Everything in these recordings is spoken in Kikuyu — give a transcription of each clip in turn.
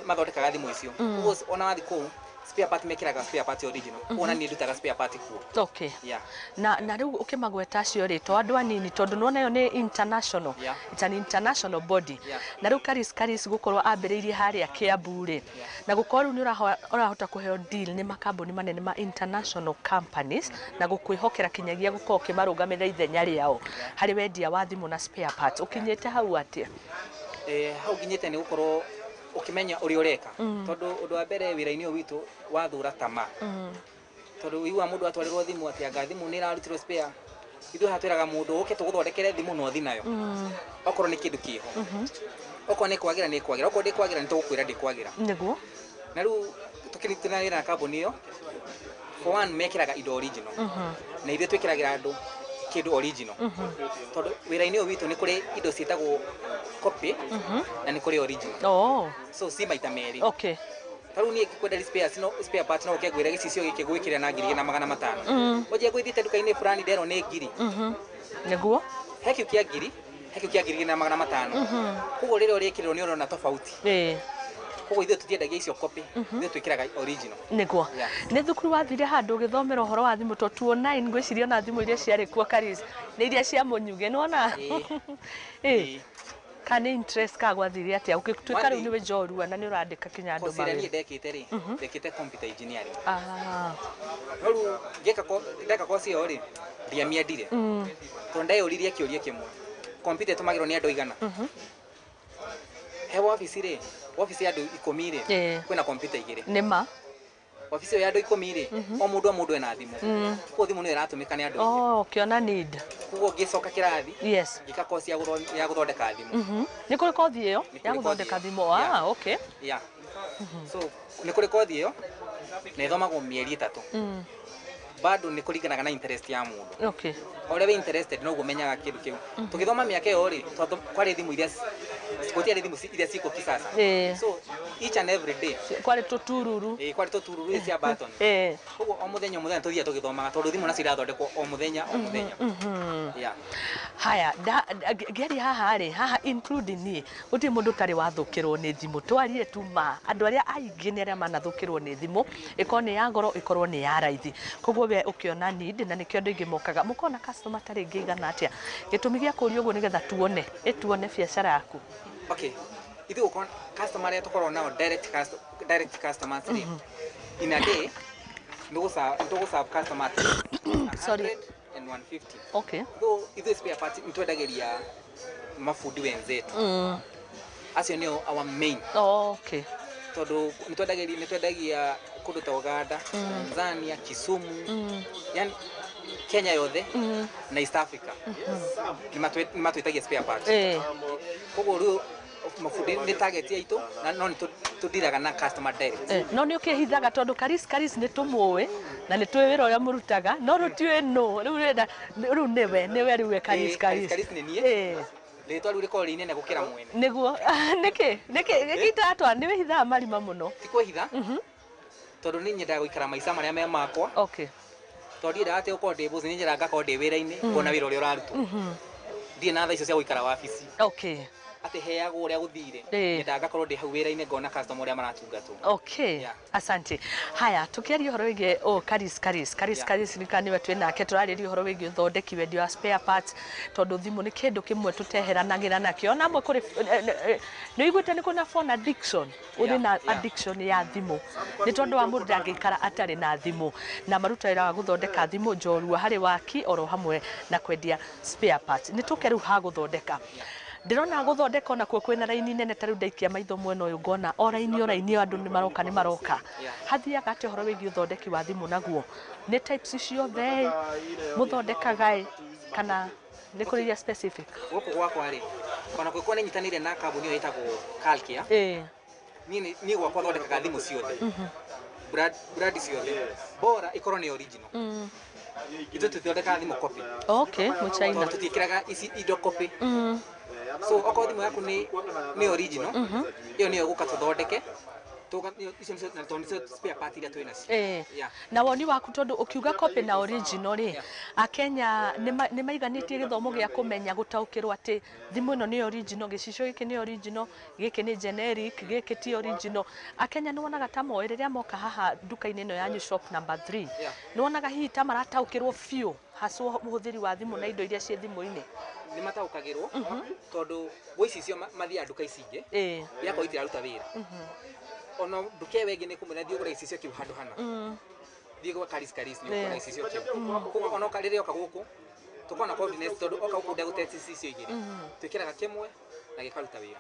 mathondekaga thimũ icio. Koguo ona wathi kũu, spare part mekĩraga spare part original. Koguo ona niĩ ndutaga spare part kuo. Yeah. Na rĩu ũkĩmagweta acio rĩ, to andũ anini, tondũ nĩwona ĩyo nĩ international. It's an international body. Na rĩu Karis Karis gũkorwo ambĩrĩirie harĩa Kiambu rĩ, na gũkorwo rĩu nĩ ũrahota kũheo deal nĩ makambuni manene ma international companies, na gũkwĩhokera kinyagia gũkorwo ũkĩmarũgamĩrĩra ithenya rĩao harĩ wendia wa thimũ na spare parts, ũkinyĩte hau atĩa? Hau nginyĩte nĩ gũkorwo ũkĩmenya ũrĩa ũreka, tondũ ũndũ wa mbere wĩra-inĩ ũyũ witũ wathũra tama, tondũ ũiguaga mũndũ atwarĩrwo thimũ atĩ anga thimũ nĩ ĩrarutirwo spare. Ithuĩ haha twĩraga mũndũ ũke tũgũthondekere thimũ na ũthi nayo. Okorwo nĩ kĩndũ kĩho, okorwo nĩ kwagĩra nĩ kwagĩra, okorwo ndĩkwagĩra nĩ tũgũkwĩra ndĩkwagĩra. Na rĩu tũkĩrutana wĩra na kambuni ĩyo, for one mekĩraga indo original, na ithuĩ twĩkĩragĩra andũ kĩndũ original, tondũ wĩra-inĩ ũyũ witũ nĩ kũrĩ indo ciĩtagwo copy na nĩ kũrĩ original. So ci maita merĩ. Ta rĩu niĩ ngĩkwenderia spares, no spare part, no ũke ngwĩre gĩcicio gĩkĩ gwĩkĩra na 2500. Ũnjie ngũithiĩte nduka-inĩ fulani nderwo nĩ 1000. He kĩu kĩa 1000, he kĩu kĩa 2500. Koguo rĩrĩa ũrĩkĩrĩrwo nĩ ũrona tofauti. Koguo ithuĩ tũtiendagia icio copy, ithuĩ twĩkĩraga original. Yeah. Nĩ thukuru wathire handũ ũgĩthomera ũhoro wa thimũ? To 209 ngwĩciria ona thimũ iria ciarĩ kuo, Karis, nĩ iria cia mũnyuge, nĩwona? Ĩĩ. Ĩĩ. Kana nĩ interest ka gwathire atĩa ũgĩtuĩka rĩu nĩwe njorua na nĩ ũrandĩka kinya andũ Course ĩrĩa niĩ mawĩra? ndekĩte rĩ, ndekĩte computer engineering. Ah. No rĩu ngĩka ndeka course ĩyo rĩ, ndiamĩendire, tondũ ndeyũririe kĩũria kĩmwe: computer ĩtũmagĩrwo nĩ andũ aigana? He wabici rĩ, wabici ya andũ 10 rĩ, kwĩna computer igĩrĩ. Nĩ ma. Wabici ĩyo ya andũ 10 rĩ, o mũndũ o mũndũ ena thimũ. Koguo thimũ nĩyo ĩratũmĩka nĩ andũ aingĩ. Oh, ũkĩona need. Koguo ngĩcoka kĩrathi, ngĩka course ya gũthondeka thimũ. Nĩ kũrĩ kothi ĩyo Nĩ ya kũrĩ kothi gũthondeka ĩyo. thimũ? Yeah. Ah, okay. Yeah. So nĩ kũrĩ kothi ĩyo na ĩthomagwo mĩeri 3. Bado nĩ kũringanaga na interest ya mũndũ. O ũrĩa wĩ interested noguo ũmenyaga kĩndũ kĩu. Tũgĩthoma mĩaka ĩyo rĩ, kwarĩ thimũ iria gũtiarĩ thimũ iria ciko kisasa. So each and every day Kwarĩ tũtururu. Ĩĩ, kwarĩ tũtururu cia button. Koguo o mũthenya o mũthenya tũthiaga tũgĩthomaga, tondũ thimũ nacio irathondekwo o mũthenya o mũthenya. Yeah. Haya, ngĩaria haha rĩ, haha including niĩ, gũtirĩ mũndũ ũtarĩ wathũkĩrwo nĩ thimũ. Twarie tu ma, andũ arĩa aingĩ nĩ arĩa manathũkĩrwo nĩ thimũ, ĩkorwo nĩ ya goro, ĩkorwo nĩ ya raithi. Koguo we ũkĩona need, na nĩkĩo andũ aingĩ mokaga, mũkona customer ta rĩngĩ igana atĩa? Gĩtũmi gĩa kũũria ũguo nĩgetha tuone ĩtuone biacara yaku. Okay, ithuĩ gũkorwo customer arĩa tũkoragwo nao, direct customers rĩ, in a day nĩ tũgũserve customer at Sorry. 100 and 150. Though ithuĩ spare parts nĩ twendagĩria mabundi wenzetu. Acio nĩo our main, tondũ nĩ twendagia kũndũ ta Uganda, Tanzania, Kisumu, yani Kenya yothe na East Africa nĩ matwĩtagia spare parts. Koguo rĩu mabundi nĩ target yaitũ, na no nĩ tũndiraga na customer direct. No nĩ ũkĩhithaga, tondũ Karis Karis nĩ tũmũĩ na nĩ tũĩ wĩra ũrĩa mũrutaga, no rũtiũĩ nũ rĩu rĩenda rĩu nĩwe rĩu we Karis. Ĩĩ, Karis. Karis nĩ niĩ. Rĩtwa rĩu rĩkoragwo rĩ inene gũkĩra mwene. Nĩguo nĩkĩ gĩkitatwa nĩ wĩhithaga marima mũno? Ti kwĩhitha, tondũ nĩ nyendaga gũikara maica marĩa me makwa, tondũ ndiendaga atĩ gũkorwo ndĩ boss. Nĩ nyendaga ngakorwo ndĩ wĩra-inĩ, ngona wĩra ũrĩa ũrarutwo. Ndirĩ na thaa icio cia gũikara wabici atĩ heagwo ũrĩa gũthire. Nyendaga ngakorwo ndĩ hau wĩra-inĩ, ngona customer ũrĩa maratungatwo. Yeah. Asante. Haya, tukiaria ũhoro wĩgiĩ oh, Karis Karis Karis. Karis nĩ kana nĩwe twĩ nake, tũrarĩria ũhoro wĩgiĩ ũthondeki, wendia wa spare parts, tondũ thimũ nĩ kĩndũ kĩmwe tũteheranagĩra nakĩo. Ona amwe kũrĩ nĩ ũiguĩte nĩ kũrĩ na phone addiction, ũrĩ na addiction ya thimũ, nĩ tondũ wa mũndũ ndangĩikara atarĩ na thimũ. Na maruta wĩra wa gũthondeka thimũ njorua harĩ waki oro hamwe na kwendia spare parts. Nĩ tũke rĩu ha gũthondeka. Ndĩrona gũthondeka onakuo kwĩna raini nene. Ta rĩu ndaikia maitho mwena ũyũ, ngona o raini o raini, andũ nĩ maroka, nĩ maroka. Hathiaga atĩa ũhoro wĩgiĩ ũthondeki wa thimũ? Naguo nĩ types ciothe mũthondekaga ĩ, kana nĩ kũrĩ iria specific? Gũkũ gwakwa rĩ, ona kũngĩkorwo nĩ nyitanĩire na kambuni ĩyo ĩtagwo Calcare, niĩ gwakwa thondekaga thimũ ciothe, brand ciothe, bora ĩkorwo nĩ original. Ithuĩ tũthondekaga thimũ copy, Okay, mũchaina. tondũ tũtiĩkĩraga ici indo copy. So okorwo thimũ yaku nĩ original, ĩyo nĩyo ĩgũka tũthondeke. Icio nĩcio, na tondũ nĩcio spare part iria twĩ nacio. Yeah. Na woni waku, tondũ ũkiuga copy na original rĩ, akenya nĩ maiganĩtie gĩthomo gĩa kũmenya gũtaũkĩrwo atĩ thimũ ĩno nĩ original, gĩcicio gĩkĩ nĩ original, gĩkĩ nĩ generic, gĩkĩ ti original? Akenya nĩ wonaga ta moĩ rĩrĩa moka haha nduka-inĩ ĩno yanyu, shop number 3? Nĩ wonaga hihi ta marataũkĩrwo biũ hacwo mũhũthĩri wa thimũ na indo iria ciĩ thimũ-inĩ? Nĩ mataũkagĩrwo, tondũ gwa icicio mathiaga nduka ici ingĩ, irakorwo itiraruta wĩra. Ona nduka ĩyo ĩngĩ nĩ kũmwĩra, thiĩ ũgũre gĩcicio kĩu handũ hana, thiĩ gwa Karis Karis, nĩ ũkuona gĩcicio kĩu. Koguo ona oka, rĩrĩa oka gũkũ, tũkorwo na confidence, tondũ oka gũkũ ndegũtest icicio igĩrĩ, twĩkĩraga kĩmwe na gĩkaruta wĩra.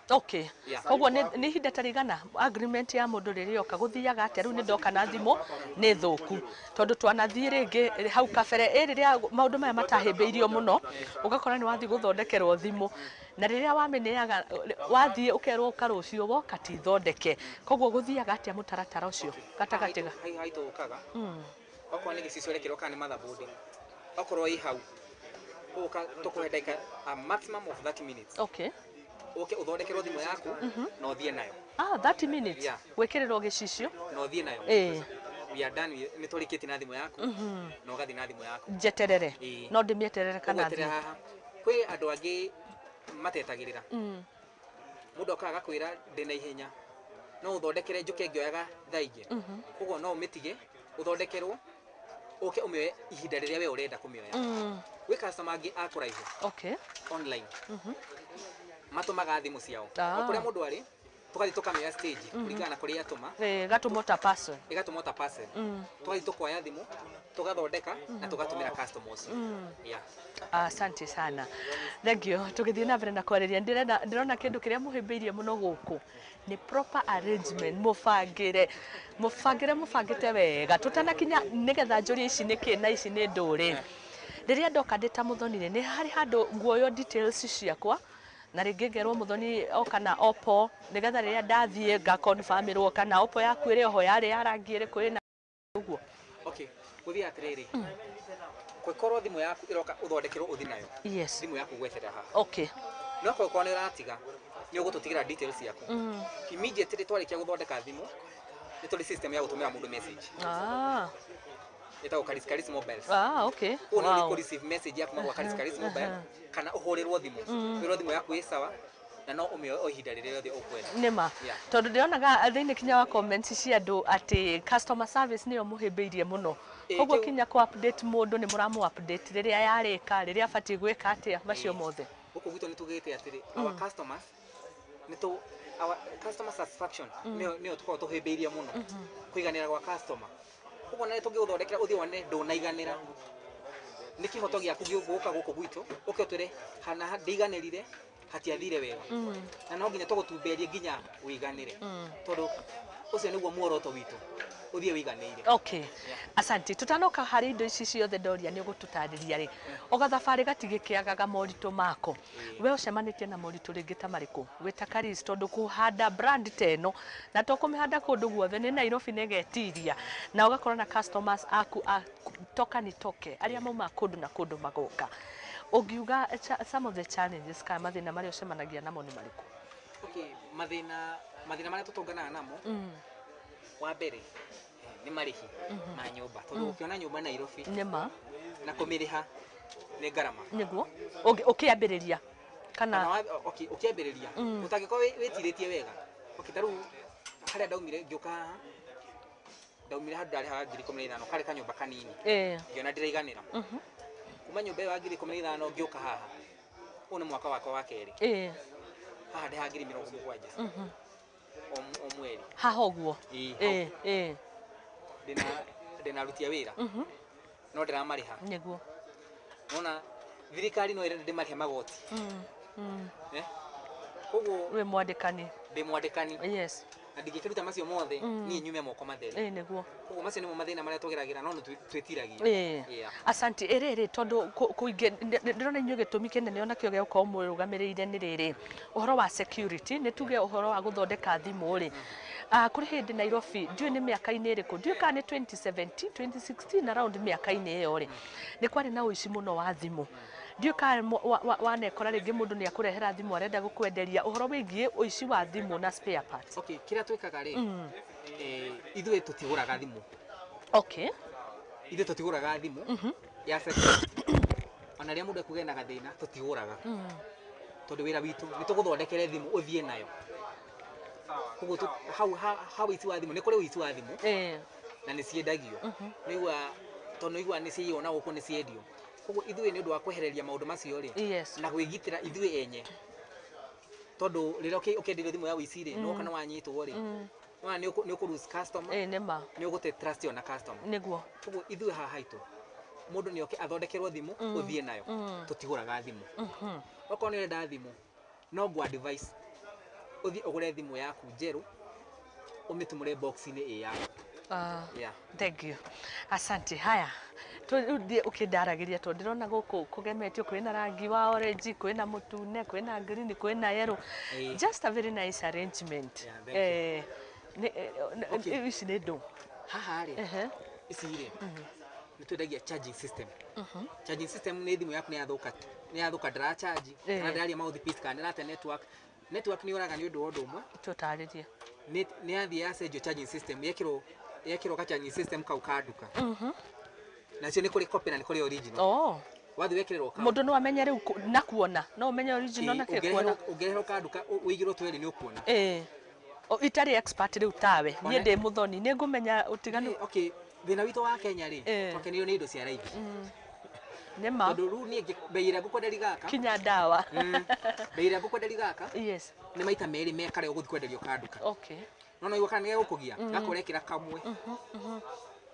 Koguo nĩ ihinda ta rĩigana agreement ya mũndũ rĩrĩa oka gũthiaga atĩa? Rĩu nĩ ndoka na thimũ nĩ thũku, tondũ twanathiĩ rĩngĩ hau kabere ĩ rĩrĩa maũndũ maya matahĩmbĩirio mũno, ũgakora nĩ wathiĩ gũthondekerwo thimũ, na rĩrĩa wamĩneaga wathiĩ ũkerwo ũka rũciũ, woka ti thondeke. Koguo gũthiaga atĩa mũtaratara ũcio gatagatĩ ga Haitũ ũkaga, okorwo nĩ gĩcicio ũrekĩrwo kana nĩ motherboard, okorwo ĩ hau, ũka tũkũhe ndagĩka a maximum of 30 minutes, ũke ũthondekerwo thimũ yaku na ũthiĩ nayo. Ah, 30 minutes? Yeah. Gwĩkĩrĩrwo gĩcicio. Na ũthiĩ nayo. We are done nĩ tũrĩkĩtie na thimũ yaku na ũgathiĩ na thimũ yaku. Njeterere? Ĩĩ. No ndĩmĩeterere kana ũgweterera thiĩ? Haha kwĩ andũ angĩ matetagĩrĩra. Mũndũ okaga agakwĩra, ndĩna ihenya, no ũthondekere njũke ngĩoyaga thaa ingĩ. Koguo no ũmĩtige ũthondekerwo, ũke ũmĩoye ihinda rĩrĩa we ũrenda kũmĩoya. Gwĩ customer angĩ a kũraihu, online matũmaga thimũ ciao o kũrĩa mũndũ arĩ, tũgathiĩ tũkamĩoya stage kũringana na kũrĩa atũma. Ĩĩ, gatũmwo ta parcel. Ĩgatũmwo ta parcel, tũgathiĩ tũkoya thimũ, tũgathondeka na tũgatũmĩra customer ũcio. Yeah. Asante sana, thank you. Tũgĩthiĩ na mbere na kwarĩria, ndĩrenda ndĩrona kĩndũ kĩrĩa mũhĩmbĩirie mũno gũkũ nĩ proper arrangement, mũbangĩre mũbangĩre mũbangĩte wega. Tũtanakinya nĩgetha njũrie ici nĩ kĩ na ici nĩ ndũrĩ, rĩrĩa ndoka ndĩ ta mũthoni rĩ, nĩ harĩ handũ nguoyo details ciakwa, na rĩngĩ ngerwo mũthoni oka na Oppo, nĩgetha rĩrĩa ndathiĩ ngaconfirmĩrwo kana Oppo yaku ĩrĩ oho, yarĩ ya rangi ĩrĩkũ, ĩna ũguo. Okay, gũthiĩ atĩrĩrĩ, kũngĩkorwo thimũ yaku ĩroka ũthondekerwo ũthi nayo, thimũ yaku gweterera haha. No kũngĩkorwo nĩ ũratiga, nĩ ũgũtũtigĩra details ciaku. Immediately twarĩkia gũthondeka thimũ, nĩ tũrĩ system ya gũtũmĩra mũndũ message ĩtagwo Karis Karis Mobiles. Koguo nĩ ũrĩ receive message ya kuma gwa Karis Karis Mobile, kana ũhũrĩrwo thimũ, wĩrwo thimũ yaku ĩ sawa na no ũmĩoe o ihinda rĩrĩa rĩothe ũkwenda. Nĩma. Tondũ ndĩronaga thĩinĩ kinya wa comments cia andũ atĩ customer service nĩyo mũhĩmbĩirie mũno. Koguo kinya kũ update mũndũ, nĩ mũramũ update rĩrĩa yarĩka, rĩrĩa abatiĩ gwĩka atĩa, macio mothe. Gũkũ gwitũ nĩ tugĩte atĩrĩ, our customers nĩ tũ our customer satisfaction nĩyo tũkoragwo tũhĩmbĩirie mũno, kũiganĩra gwa customer. Koguo na tũngĩgũthondekera ũthiĩ wone ndũnaiganĩra, nĩ kĩhoto gĩaku gũka gũkũ gwitũ ũke ũtwĩre hana ndĩiganĩrire, hatiathire wega, na no nginya tũgũtumberie nginya ũiganĩre, tondũ ũcio nĩguo muoroto witũ, ũthiĩ wĩiganĩire. Okay, asante. Tutanoka harĩ indo ici ciothe ndoria nĩ ũgũtũtarĩria rĩ, o gathabarĩ gatigĩkĩagaga moritũ mako. We ũcemanĩtie na moritũ rĩngĩ ta marĩkũ wĩ ta Karis? Tondũ kũhanda brand ta ĩno, na to kũmĩhanda kũndũ guothe, nĩ Nairobi nĩ ĩgetiria, na ũgakorwo na customers aku a toka nitoke, arĩa maumaga kũndũ na kũndũ magoka. Ũngiuga some of the challenges kana mathĩna marĩa ũcemanagia namo nĩ marĩkũ? Okay, mathĩna marĩa tũtũnganaga namo, wa mbere nĩ marĩhi ma nyũmba, tondũ ũkĩona nyũmba Nairobi nĩma na kũmĩrĩha nĩ ngarama. Nĩguo ũkĩambĩrĩria kana? Kana okay, ũkĩambĩrĩria ũtangĩkorwo wĩtirĩtie wega. Okay, ta rĩu harĩa ndaumire ngĩũka haha, ndaumire handũ ndarĩhaga 15,000, karĩ kanyũmba kanini, ngĩona ndĩraiganĩra. Kuma nyũmba ĩyo ya 15,000 ngĩũka haha, ũyũ nĩ mwaka wakwa wa kerĩ, haha ndĩhaga 70,000 o mweri. Haha ũguo? Ĩĩ, hau. Ĩĩ. Ndĩna aruti a wĩra, no ndĩramarĩha. Nona thirikari no ĩrenda ndĩmarĩhe magoti. Eh? Koguo Wĩ mwandĩkani. Ndĩ mwandĩkani. Na ndingĩkĩruta macio mothe niĩ nyume moko matheri. Ĩĩ, nĩguo. Koguo macio nĩmo mathĩna marĩa tũgeragĩra, no nĩ twĩtiragia. Asante. Ĩrĩrĩ tondũ kũingĩ ndĩrona inyuĩ gĩtũmi kĩnene onakĩo gĩa gũkorwo mwĩrũgamĩrĩire nĩ rĩrĩ, ũhoro wa security. Nĩ tuge ũhoro wa gũthondeka thimũ rĩ, kũrĩ hĩndĩ Nairobi, ndiũĩ nĩ mĩaka-inĩ ĩrĩkũ, ndiũĩ kana nĩ 2017, 2016, around mĩaka-inĩ ĩyo rĩ, nĩ kwarĩ na ũici mũno wa thimũ. Ndiũĩ kana wanekora rĩngĩ mũndũ nĩ akũrehera thimũ arenda gũkwenderia ũhoro wĩgiĩ ũici wa thimũ na spare parts. Okay, kĩrĩa twĩkaga rĩ, ithuĩ tũtigũraga thimũ. Okay. Ithuĩ tũtigũraga thimũ ya second. Ona rĩrĩa mũndũ ekũgĩa na gathĩna tũtigũraga, tondũ wĩra witũ nĩ tũgũthondekere thimũ ũthiĩ nayo. Koguo hau hau ũici wa thimũ, nĩ kũrĩ ũici wa thimũ na nĩ ciendagio. Nĩigua tondũ nĩigua nĩ ciaiywo na gũkũ nĩ ciendio. Koguo ithuĩ nĩ ũndũ wa kwehereria maũndũ macio rĩ, na kwĩgitĩra ithuĩ enye, tondũ rĩrĩa ũkĩenderio thimũ ya ũici rĩ, nĩwoka nĩ wanyitwo rĩ, nĩwona nĩ ũkũ lose customer, Nĩ ma. Nĩ ũgũte trust ĩyo na customer. Nĩguo. Koguo ithuĩ haha haitũ mũndũ nĩ oke athondekerwo thimũ ũthiĩ nayo. Tũtigũraga thimũ. Okorwo nĩ ũrenda thimũ, no ngũ advise ũthiĩ ũgũre thimũ yaku njerũ, ũmĩtumũre box-inĩ ĩ yaku. Yeah. Thank you. Asante. Haya. Rĩu thiĩ ũkĩndaragĩria tondũ ndĩrona gũkũ kũgemetio kwĩna rangi wa orange, kwĩna mũtune, kwĩna green, kwĩna yellow. Just a very nice arrangement. Yeah, thank you. Eh, ici nĩ ndũ? Haha rĩ, ici rĩ nĩ twendagia charging system. Charging system nĩ thimũ yaku nĩ yathũka, ndĩracharge kana ndĩraria mouthpiece kana ndĩrate network. Network nĩ yũraga nĩ ũndũ wa ũndũ ũmwe. Tũtarĩrie. Nĩ yathiĩ yacenjio charging system, yekĩrwo ka charging system kau ka nduka. Nacio nĩ kũrĩ copy na nĩ kũrĩ original. Wathiĩ wekĩrĩrwo kau, Mũndũ no amenye rĩu na kuona. No ũmenye original na kĩ kuona. Ũngĩreherwo ka nduka ũigĩrwo twĩrĩ nĩ ũkuona. O, itarĩ expert rĩu tawe. Niĩ ndĩ mũthoni. Nĩ ngũmenya ũtiganu. Okay, thĩna witũ wa Kenya rĩ, twakenirio nĩ indo cia raithi. Nĩ ma. Tondũ rĩu niĩ bei ĩrĩa ngũkwenderia gaka, Kinya ndawa. Bei ĩrĩa ngũkwenderia gaka nĩ maita merĩ me karĩa ũgũthiĩ kwenderio ka nduka. No no igua kana nĩ gegũkũgia gaka ũrekĩra kamwe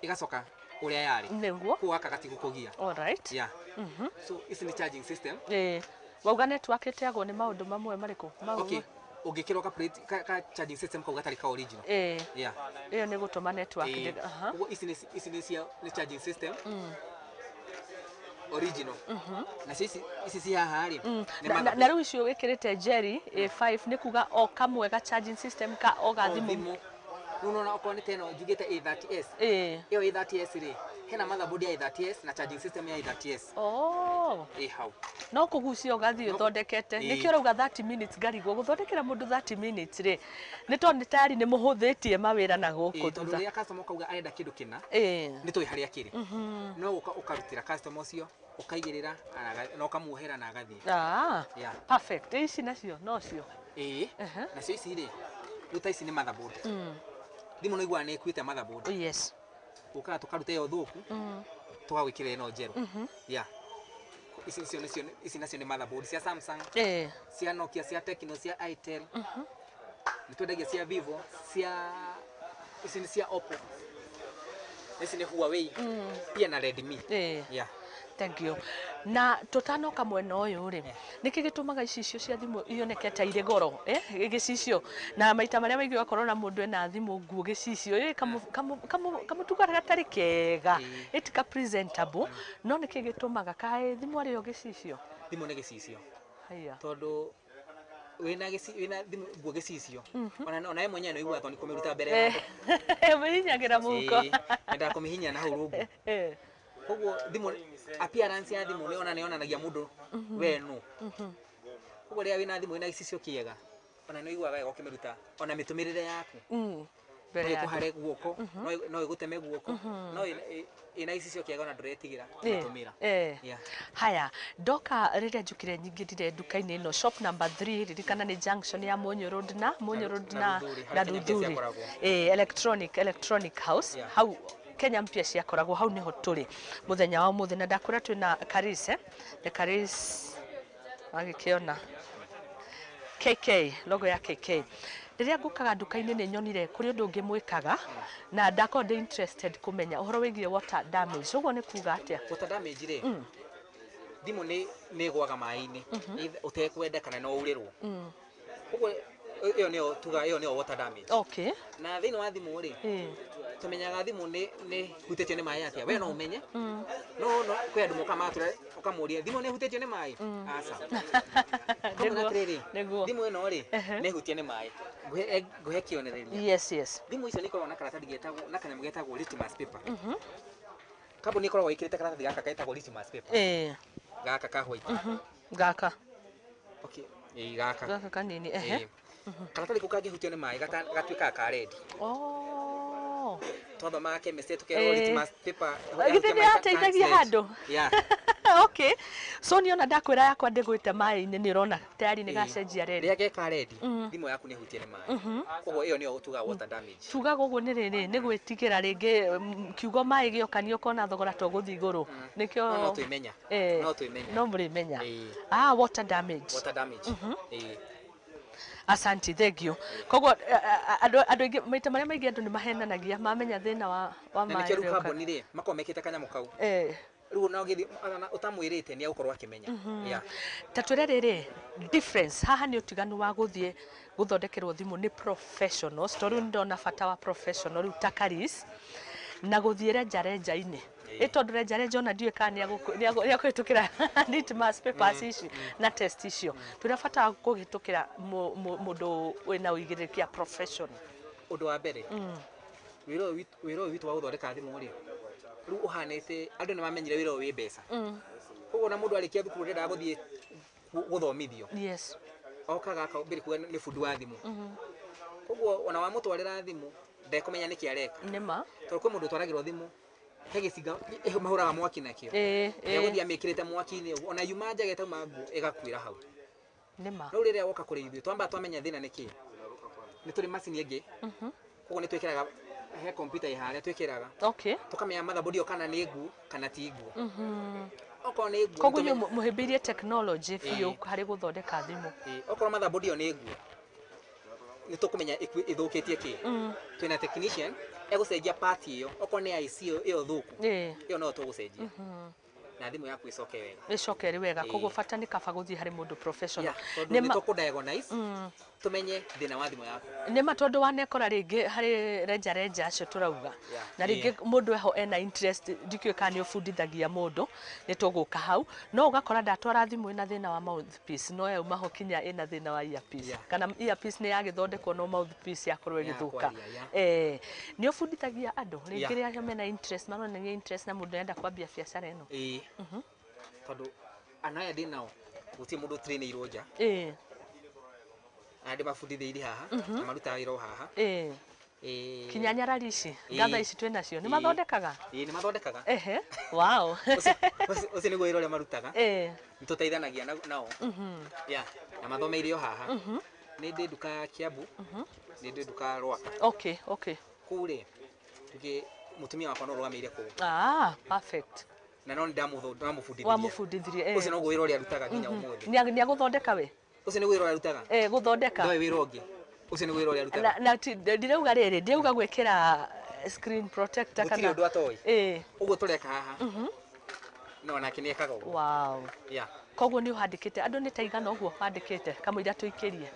ĩgacoka ũrĩa yarĩ. Nĩguo. Koguo gaka gatigũkũgia. All right. Yeah. So ici nĩ charging system. Wauga network ĩteagwo nĩ maũndũ mamwe marĩkũ? Okay, ũngĩkĩrwo ka plate ka charging system kau gatarĩ ka original. Yeah. Ĩyo nĩ gũtũma network. Koguo ici nĩ cia nĩ charging system original. Nacio ici ci haha rĩ, nĩ Na rĩu icio wĩkĩrĩte Jerry A5 nĩ kuga o kamwe ga charging system ka o ga o thimũ. Thimũ. Rĩu nona okorwo nĩ ta ĩno njugĩte A30s, ĩyo A30s rĩ, hena motherboard ya A30s na charging system ya A30s ĩ hau. No kũgucia ũgathiĩ ũthondekete. Nĩkĩo ũrauga 30 minutes ngarigwo gũthondekera mũndũ 30 minutes rĩ, nĩ tondũ nĩ tayari nĩ mũhũthĩtie mawĩra na gũkũ Ĩĩ, tondũ thutha. rĩrĩa customer ũkauga arenda kĩndũ kĩna, nĩ tũĩ harĩa kĩrĩ, no ũka ũkarutĩra customer ũcio ũkaigĩrĩra na ũkamuohera na agathiĩ. Yeah. Perfect. Ici nacio nocio? Ĩĩ. Nacio ici rĩ, rĩu ta ici nĩ motherboard. Thimũ no iguaga nĩ ĩkuĩte motherboard. Ũkaga tũkaruta ĩyo thũku, tũgagwĩkĩra ĩno njerũ. Yeah. Ici icio nĩcio, ici nacio nĩ motherboard cia Samsung, cia Nokia, cia Tecno, cia Itel. Nĩ twendagia cia Vivo, cia ici nĩ cia Oppo, ici nĩ Huawei pia na Redmi. Yeah. Thank you. Na tũtanoka mwena ũyũ rĩ, nĩkĩ gĩtũmaga icicio cia thimũ ioneke ta irĩ goro, gĩcicio? Na maita marĩa maingĩ ũgakorwo na mũndũ ena thimũ nguo gĩcicio kamũtugo gatarĩ kega, ĩtika presentable, no nĩkĩ gĩtũmaga kaĩ thimũ arĩ yo gĩcicio? Thimũ nĩ gĩcicio. Haya. Tondũ wĩna thimũ nguo gĩcicio, ona we mwenyewe nĩ ũiguaga tondũ nĩ kũmĩruta mbere ya andũ. Ũmĩhinyagĩra mũhuko. Ĩĩ, endaga kũmĩhinya na hau rungu. Koguo thimũ, appearance ya thimũ nĩ yonanagia mũndũ we nũ. Koguo rĩrĩa wĩna thimũ ĩna gĩcicio kĩega, ona nĩ ũiguaga wega ũkĩmĩruta, ona mĩtũmĩrĩre yaku, no Mbere ya andũ. ĩkũhare guoko, no ĩgũteme guoko, no ĩna gĩcicio kĩega ona ndũretigĩra kũmĩtũmĩra. Yeah. Haya, ndoka rĩrĩa njũkire nyingĩrire nduka-inĩ ĩno, shop number 3, ririkana nĩ junction ya Munyu Road na Munyu Road na na Ruthuri, harĩa na Kenya Mpya Ruthuri. ciakoragwo. Electronic house. Hau Kenya Mpya ciakoragwo, hau nĩho tũrĩ mũthenya wa ũmũthĩ, na ndakwĩra twĩna Karis, the Karis agĩkĩona KK, logo ya KK. Rĩrĩa ngũkaga nduka-inĩ nĩ nyonire kũrĩ ũndũ ũngĩ mwĩkaga na ndakorwo ndĩ interested kũmenya ũhoro wĩgiĩ water damage. Ũguo nĩ kuga atĩa? Water damage rĩ, thimũ nĩ ĩgwaga maĩ-inĩ either ũtekwenda kana no urĩrwo. Koguo ĩyo nĩyo tuga ĩyo nĩyo water damage. Na thĩinĩ wa thimũ rĩ, tũmenyaga thimũ nĩ hutĩtio nĩ maĩ atĩa? We no ũmenye, no kwĩ andũ moka magatũra ũkamũria thimũ nĩ hutĩtio nĩ maĩ, aca. Kamwĩra atĩrĩrĩ, thimũ ĩno rĩ, nĩ hutie nĩ maĩ. Ngũhe kĩonereria. Thimũ icio nĩ ikoragwo na karatathi getagwo na kanyamũ getagwo litmus paper. Kambuni ĩkoragwo ĩkĩrĩte karatathi gaka getagwo litmus paper. Gaka ka white. Gaka. Okay, ĩĩ gaka. Gaka kanini ehe. Karatathi kau kangĩhutio nĩ maĩ gatuĩkaga ka red. Oh. Twathomaga chemistry tũkerwo litmus paper. Githĩ nĩ yateithagia handũ? Yeah. Okay. So niĩ ona ndakwĩra yakwa ndĩgwĩte maĩ-inĩ nĩ ũrona tayari nĩ gacenjia red. Rĩrĩa geka red, thimũ yaku nĩ ĩhutie nĩ maĩ. Koguo ĩyo nĩyo tugaga water damage. Tugaga ũguo nĩ rĩrĩ nĩ gwĩtigĩra rĩngĩ kiugo maĩ gĩoka nĩ ũkona thogora to gũthiĩ igũrũ. Nĩkĩo no twĩmenya. No twĩmenya. No mũrĩmenya. Ah, water damage. Water damage. Asante, thank you. Koguo andũ aingĩ maita marĩa maingĩ andũ nĩ mahenanagia mamenya thĩna wa maĩ. Na nĩkĩo rĩu kambuni rĩ makoragwo mekĩte kanyamũ kau. Rĩu ona ũgĩthiĩ ũtamwĩrĩte nĩ egũkorwo akĩmenya. Yeah. Ta twĩre rĩrĩ difference haha nĩ ũtiganu wa gũthiĩ gũthondekerwo thimũ nĩ professionals tondũ rĩu nĩndona bata wa professional rĩu ta Karis na gũthiĩ renjarenja-inĩ. Ĩ tondũ renjarenja ona ndiũĩ kana nĩ akũhĩtũkĩra litmus papers ici na test icio. Twĩra bata wa kũhĩtũkĩra mũndũ wĩna ũigĩrĩrĩki professional. Ũndũ wa mbere wĩra ũyũ witũ wa gũthondeka thimũ rĩ rĩu ũhanĩte andũ nĩ mamenyire wĩra ũyũ wĩ mbeca. Koguo ona mũndũ arĩkia thukuru ndendaga gũthiĩ gũthomithio. Yes. Okaga akambĩrĩria kuga nĩ bundi wa thimũ. Koguo ona wamũtwarĩra thimũ ndekũmenya nĩkĩ areka. Nĩma. Tondũ kwĩ mũndũ ũtwaragĩrwo thimũ he gĩcinga mahũraga mwaki nakĩo. Egũthiĩ amĩkĩrĩte mwaki-inĩ ũguo ona yuma njaga ĩtauma nguo ĩgakuĩra hau. Nĩma. Rĩu rĩrĩa woka kũrĩ ithuĩ twambaga twamenya thĩna nĩ kĩĩ. Nĩ tũrĩ macini ĩngĩ. Koguo nĩ twĩkĩraga he computer ĩ harĩa twĩkĩraga. Okay. Tũkamenya motherboard ĩyo kana nĩ nguo kana ti nguo. Okorwo nĩ nguo. Koguo inyuĩ mũhĩmbĩirie technology biũ harĩ gũthondeka thimũ. Okorwo motherboard ĩyo nĩ nguo nĩ tũkũmenya ĩthũkĩtie kĩ. Twĩna technician egũcenjia part ĩyo okorwo nĩ IC ĩyo thũku ĩyo no tũgũcenjia. Na thimũ yaku ĩcoke wega. Ĩcoke ĩrĩ wega. Koguo bata nĩ kaba gũthiĩ harĩ mũndũ professional. Tondũ nĩ tũkũ diagnose tũmenye thĩna wa thimũ yaku. Nĩ ma tondũ wanekora rĩngĩ harĩ renjarenja acio tũrauga. Na rĩngĩ mũndũ eho ena interest ndikĩũĩ kana nĩ ũbundithagia mũndũ nĩ tũgũka hau no ũgakora ndatwara thimũ ĩna thĩna wa mouthpiece no yauma ho kinya ĩna thĩna wa earpiece. Kana earpiece nĩ yagĩthondekwo no mouthpiece yakorwo ĩgĩthũka. Nĩ ũbundithagia andũ rĩngĩ rĩrĩa mena interest maronania interest na mũndũ arenda kwambia biacara ĩno. Tondũ ana aya ndĩ nao gũtirĩ mũndũ trainĩirwo nja. Aya ndĩmabundithĩirie haha na marutaga wĩra o haha. Kinya nyarari ici ngatha ici twĩ nacio nĩ mathondekaga? Ĩĩ nĩ mathondekaga. Ehe. Wow. Ũcio nĩguo wĩra ũrĩa marutaga. Nĩ tũteithanagia nao. Yeah. Na mathomeire o haha. Nĩ ndĩ nduka Kiambu. Nĩ ndĩ nduka Rwaka. Okay, okay. Kũu rĩ tuge mũtumia wakwa no ũrũgamĩire kũu. Ah, perfect. Na no ndamũbundithirie. Wamũbundithirie. Ũcio noguo wĩra ũrĩa arutaga nginya ũmũthĩ. Nĩ agũthondeka we? Ũcio nĩguo wĩra ũrĩa arutaga. Gũthondeka. Ndoĩ wĩra ũngĩ. Ũcio nĩguo wĩra ũrĩa arutaga. Na ndirauga rĩrĩ, ndirauga gwĩkĩra screen protector kana. Gũtirĩ ũndũ atoĩ. Ũguo tũreka haha. No nake nĩ ekaga ũguo. Wow. Yeah. Koguo nĩ ũhandĩkĩte andũ nĩ ta igana ũguo wandĩkĩte kamũira tũikĩrie.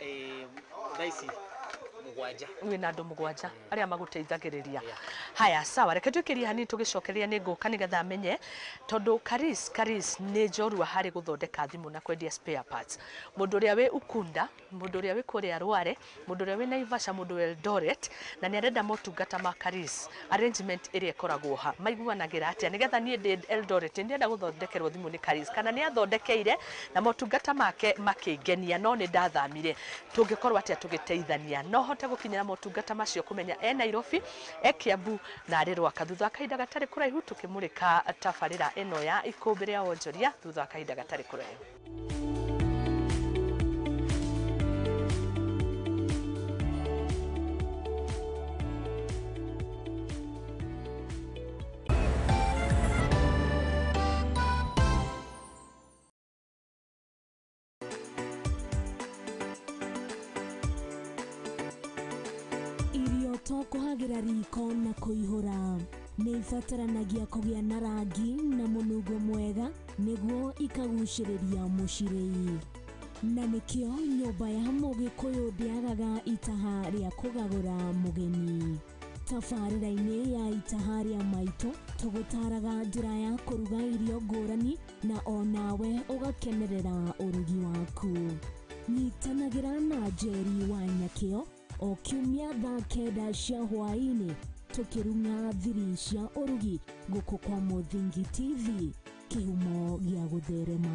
Thaa ici mũgwanja. Wĩna andũ mũgwanja arĩa magũteithagĩrĩria. Haya sawa, reke twĩkĩrie hanini tũgĩcokereria nĩ ngũka nĩgetha menye tondũ Karis nĩ njorua harĩ gũthondeka thimũ na kwendia spare parts. Mũndũ ũrĩa wĩ Ukunda, mũndũ ũrĩa wĩ kũrĩa Rware, mũndũ ũrĩa wĩ Naivasha, mũndũ wĩ Eldoret na nĩ arenda motungata ma Karis, arrangement ĩrĩa ĩkoragwo ha maiguanagĩra atĩa nĩgetha niĩ ndĩ Eldoret ndĩrenda gũthondekerwo thimũ nĩ Karis kana nĩ athondekeire na motungata make makĩngenia no nĩ ndathamire tũngĩkorwo atĩa tũgĩteithania no hote gũkinyĩra motungata macio kũmenya e Nairobi, e Kiambu na arĩ Rwaka. Thutha wa kahinda gatarĩ kũraihu tũkĩmũrĩka tabarĩra ĩno ya Ikũmbĩ rĩa Wonjoria thutha wa kahinda gatarĩ kũraihu. To kũhagĩra riko na kũihũra nĩ ibataranagia kũgĩa na rangi na mũnungo mwega nĩguo ikagucĩrĩria mũcirĩi. Na nĩkĩo nyũmba ya Mũgĩkũyũ ndĩagaga itaha rĩa kũgagũra mũgeni. Tabarĩra-inĩ ya itaha rĩa maitũ tũgũtaraga njĩra ya kũruga irio ngũrani na onawe ũgakenerera ũrugi waku. Nyitanagĩra na Njeri wa Nyakĩo o kiumia thaa 9 cia hwaĩ-inĩ tũkĩrung'a thiri cia ũrugi gũkũ kwa Mũthingi TV. kĩhumo gĩa gũtherema.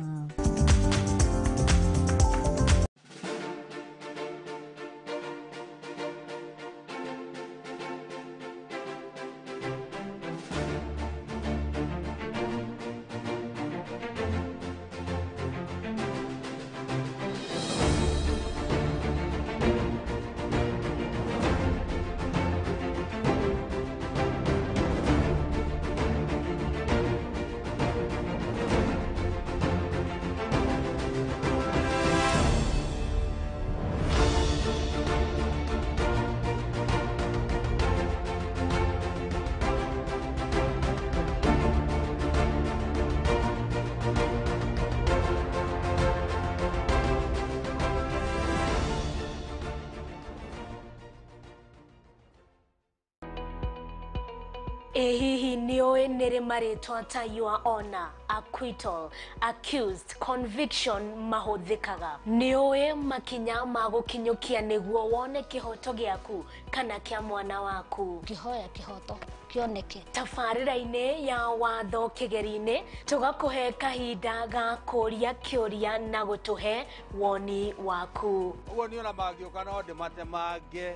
Ĩ hihi nĩũĩ nĩrĩ marĩtwa ta your honor, acquittal, accused, conviction mahũthĩkaga? Nĩũĩ makinya ma gũkinyũkia nĩguo wone kĩhoto gĩaku kana kĩa mwana waku? Ngĩhoya kĩhoto kĩoneke. Tabarĩra-inĩ ya watho kĩgeri-inĩ tũgakũhe kahinda ga kũria kĩũria na gũtũhe woni waku. Ũguo niĩ ona mangĩũka no ndĩmatemange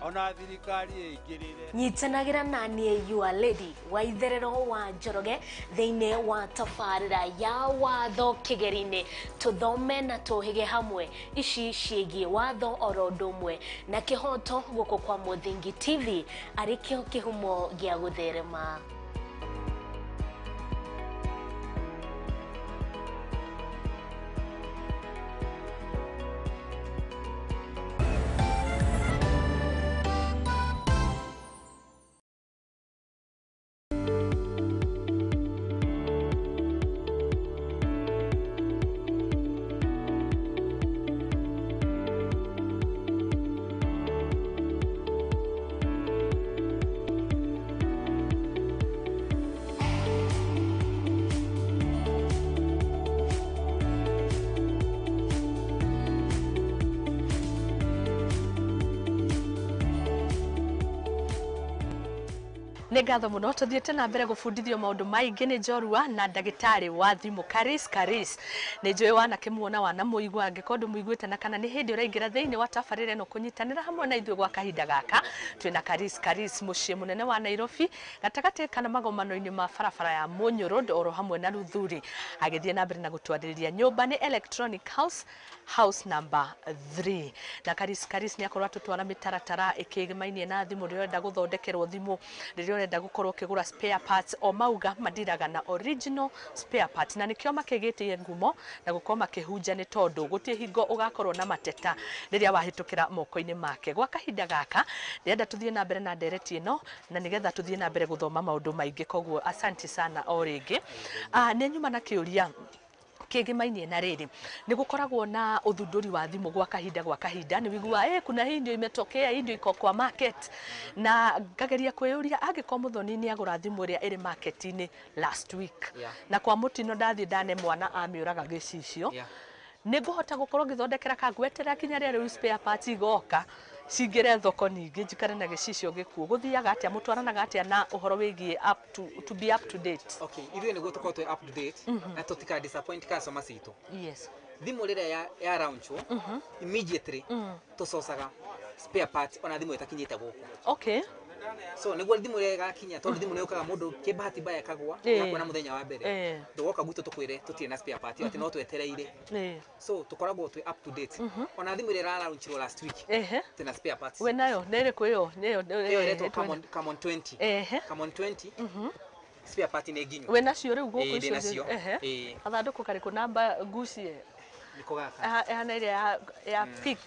ona thirikari ĩingĩrĩre. Nyitanagĩra na niĩ your lady wa itherero wa Njoroge thĩinĩ wa tabarĩra ya watho kĩgeri-inĩ, tũthome na tũhĩge hamwe ici ciĩgiĩ watho oro ũndũ ũmwe na kĩhoto gũkũ kwa Mũthingi TV arĩ kĩo kĩhumo gĩa gũtherema. Nĩ ngatho mũno tũthiĩte na mbere gũbundithio maũndũ maingĩ nĩ njorua na ndagĩtarĩ wa thimũ Karis Karis. Nĩ njũĩ wanakĩmuona wanamũigua, angĩkorwo ndũmũiguĩte na kana nĩ hĩndĩ ũraingĩra thĩinĩ wa tabarĩra ĩno kũnyitanĩra hamwe na ithuĩ gwa kahinda gaka. Twĩna Karis Karis mũciĩ mũnene wa Nairobi gatagatĩ kana magomano-inĩ ma barabara ya Munyũ Road oro hamwe na Luthuri, agĩthiĩ na mbere na gũtwarĩrĩria nyũmba nĩ Electronic House, house number 3. Na Karis Karis nĩ akorwo atũtwara mĩtaratara ĩkĩgĩmainie na thimũ rĩrĩa ũrenda gũthondekerwo thimũ, rĩrĩa ũrenda gũkorwo ũkĩgũra spare parts, o mauga mandiraga na original spare parts, na nĩkĩo makĩgĩtie ngumo na gũkorwo makĩhunja nĩ tondũ gũtirĩ hingo ũgakorwo na mateta rĩrĩa wahĩtũkĩra moko-inĩ make. Gwa kahinda gaka ndĩrenda tũthiĩ na mbere na ndereti ĩno na nĩgetha tũthiĩ na mbere gũthoma maũndũ maingĩ, koguo asanti sana o rĩngĩ. Nĩ nyuma na kĩũria kĩgĩmainie na rĩrĩ, nĩ gũkoragwo na ũthundũri wa thimũ gwa kahinda nĩ wiguaga kuna hii ndio imetokea, hii ndio iko kwa market, na ngageria kwĩyũria angĩkorwo Mũthoni nĩ agũra thimũ ĩrĩa ĩrĩ market-inĩ last week, na kwa mũtino ndathiĩ ndane mwana amĩũraga gĩcicio, nĩ ngũhota gũkorwo ngĩthondekera kangweterera kinya rĩrĩa rĩu spare parts igoka cingĩre thoko ningĩ njikare na gĩcicio gĩkuũ. Gũthiaga atĩa, mũtwaranaga atĩa na ũhoro wĩgiĩ to be up to date? Okay, ithuĩ nĩguo tũkorwo twĩ up to date na tũtika disappoint customer citũ. Yes. Thimũ rĩrĩa ya launchwo immediately tũcocaga spare parts ona thimũ ĩtakinyĩte gũkũ. Okay. So nĩguo thimũ ĩrĩa ĩgakinya, tondũ thimũ nĩ yũkaga mũndũ kĩbahati mbaya ĩkagwa yakuona mũthenya wa mbere, ndũgoka gwitũ tũkwĩre tũtirĩ na spare part, atĩ no twetereire. So tũkoragwo twĩ up to date. Ona thimũ ĩrĩa ĩralaunchirwo last week twĩna spare parts. We nayo nĩ ĩrĩkũ ĩyo? Nĩyo ĩyo ĩretwo Camon 20. Camon 20 spare part nĩ nginyu. We nacio rĩu gũkũ icio nacio. Gathandũkũ karĩkũ namba ngucie? Nĩko gaka. Ĩhana ĩrĩa ya pick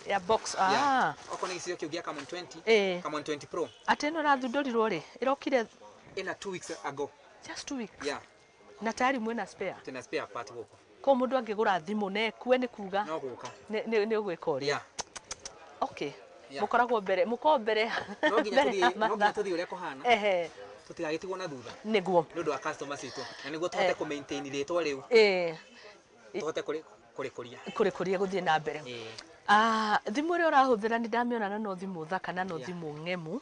ya box. Okorwo nĩ gĩcicio kĩu gĩa Camon 20, Camon 20 Pro. Atĩ ĩno ĩrathundũrirwo rĩ, ĩrokire ĩna 2 weeks ago. Just 2 weeks. Yeah. Na tayari mwĩna spare. Twĩna spare part gũkũ. Koguo mũndũ angĩgũra thimũ na ĩkue nĩ kuga no gũka. Nĩ ũgwĩka ũrĩa. Yeah. Okay. Mũkoragwo mbere, mũkoragwo mbere. No nginya tũthiĩ ũrĩa kũhana. Tũtigagĩtigwo na thutha. Nĩguo. Nĩ ũndũ wa customer citũ na nĩguo tũhote kũ maintain rĩtwa rĩu. Tũhote kũrĩkũria. Kũrĩkũria gũthiĩ na mbere. Thimũ ĩrĩa ũrahũthĩra nĩ ndamĩona na no thimũ thaka na no thimũ ng'emu.